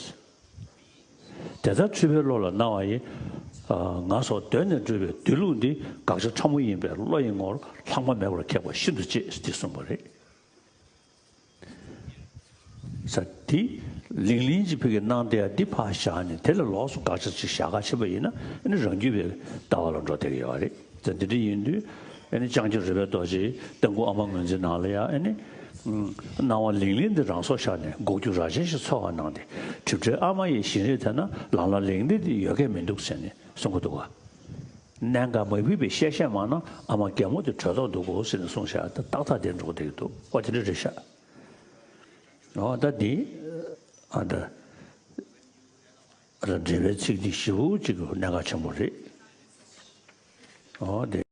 དེ་ལྟར་འཁྲུལ་པའི་བློ་ལ་སྣང་བ་ཡི། ང་སོགས་གདོད་ནས་གྲུབ་པའི་སྡོད་ལུགས་འདི་དགག་བྱ་ཕྲ་མོ་ཡིན་པས་བློ་ཡི་ངོར་ལྷག་མ་མེད་པར་ཁེགས་པ་ཤིན་ཏུ་གཅེས་ཟེར་གསུངས་པ་རེད། ས་འདི་ལིང་ལིང་གཅིག་ཕ་གིར་སྣང་བསྡད་ཡ་འདི་ཕར་བཞག་ནས་དེ་ལ་ལོགས་སུ་དགག་བྱ་ཅིག་བཞག་ག་ཕྱིན་པ་ཡིན་ན་ཨ་ནི་རང་རྒྱུད་པའི་ལྟ་བ་ལ་འགྲོ་བསྡད་ཀྱི་ཡོད་རེད། ད་འདི་འདྲ་ཡིན་དུས་ཨ་ནི་ལྕང་སྐྱ་རོལ་པའི་རྡོ་རྗེའི་རྟ་མགོ་ཨ་མ་ངོས་འཛིན་ནང་ལ་ཡང་ཨ་ནི་སྣང་བ་ལིང་ལིང་འདི་རང་སྲོག་བཞག་ནས་འགོག་རྒྱུ་རྭ་ཅན་ཞིག་འཚོལ་བ་གནང་སྟེ། གྲིབ་བྲལ་ཨ་མ་ཡི་བཞིན་རས་དེ་ན་ལང་ལ་ལིང་ལིང་འདི་ཡོད་མཁན་མི་འདུག་ཟེར་ནས་གསུང་གི་འདུག་ག་གནད་འགག་མ་ཕིགས་པའི་བཤད་བཤད་མ་གནང་ཨ་མ་རྒན་མོ་དེ་བྲོས་ཐོག་འདུག་གོ་ཟེར་ནས་གསུངས་བཞག་ད་ཏག་ཏག་དེ་འགྲོ་བསྡད་ཀྱི་འདུག་ཨོ་དེ་འདྲ་རེད་ཤག་ཨོ་ད་འདི་ཨ་ད། འགྲེལ་པའི་ཚིག་འདི་ཞེ་པོ་ཅིག་གི་གནད་འགག་ཆེན་པོ་རེད། ཨོ་དེ།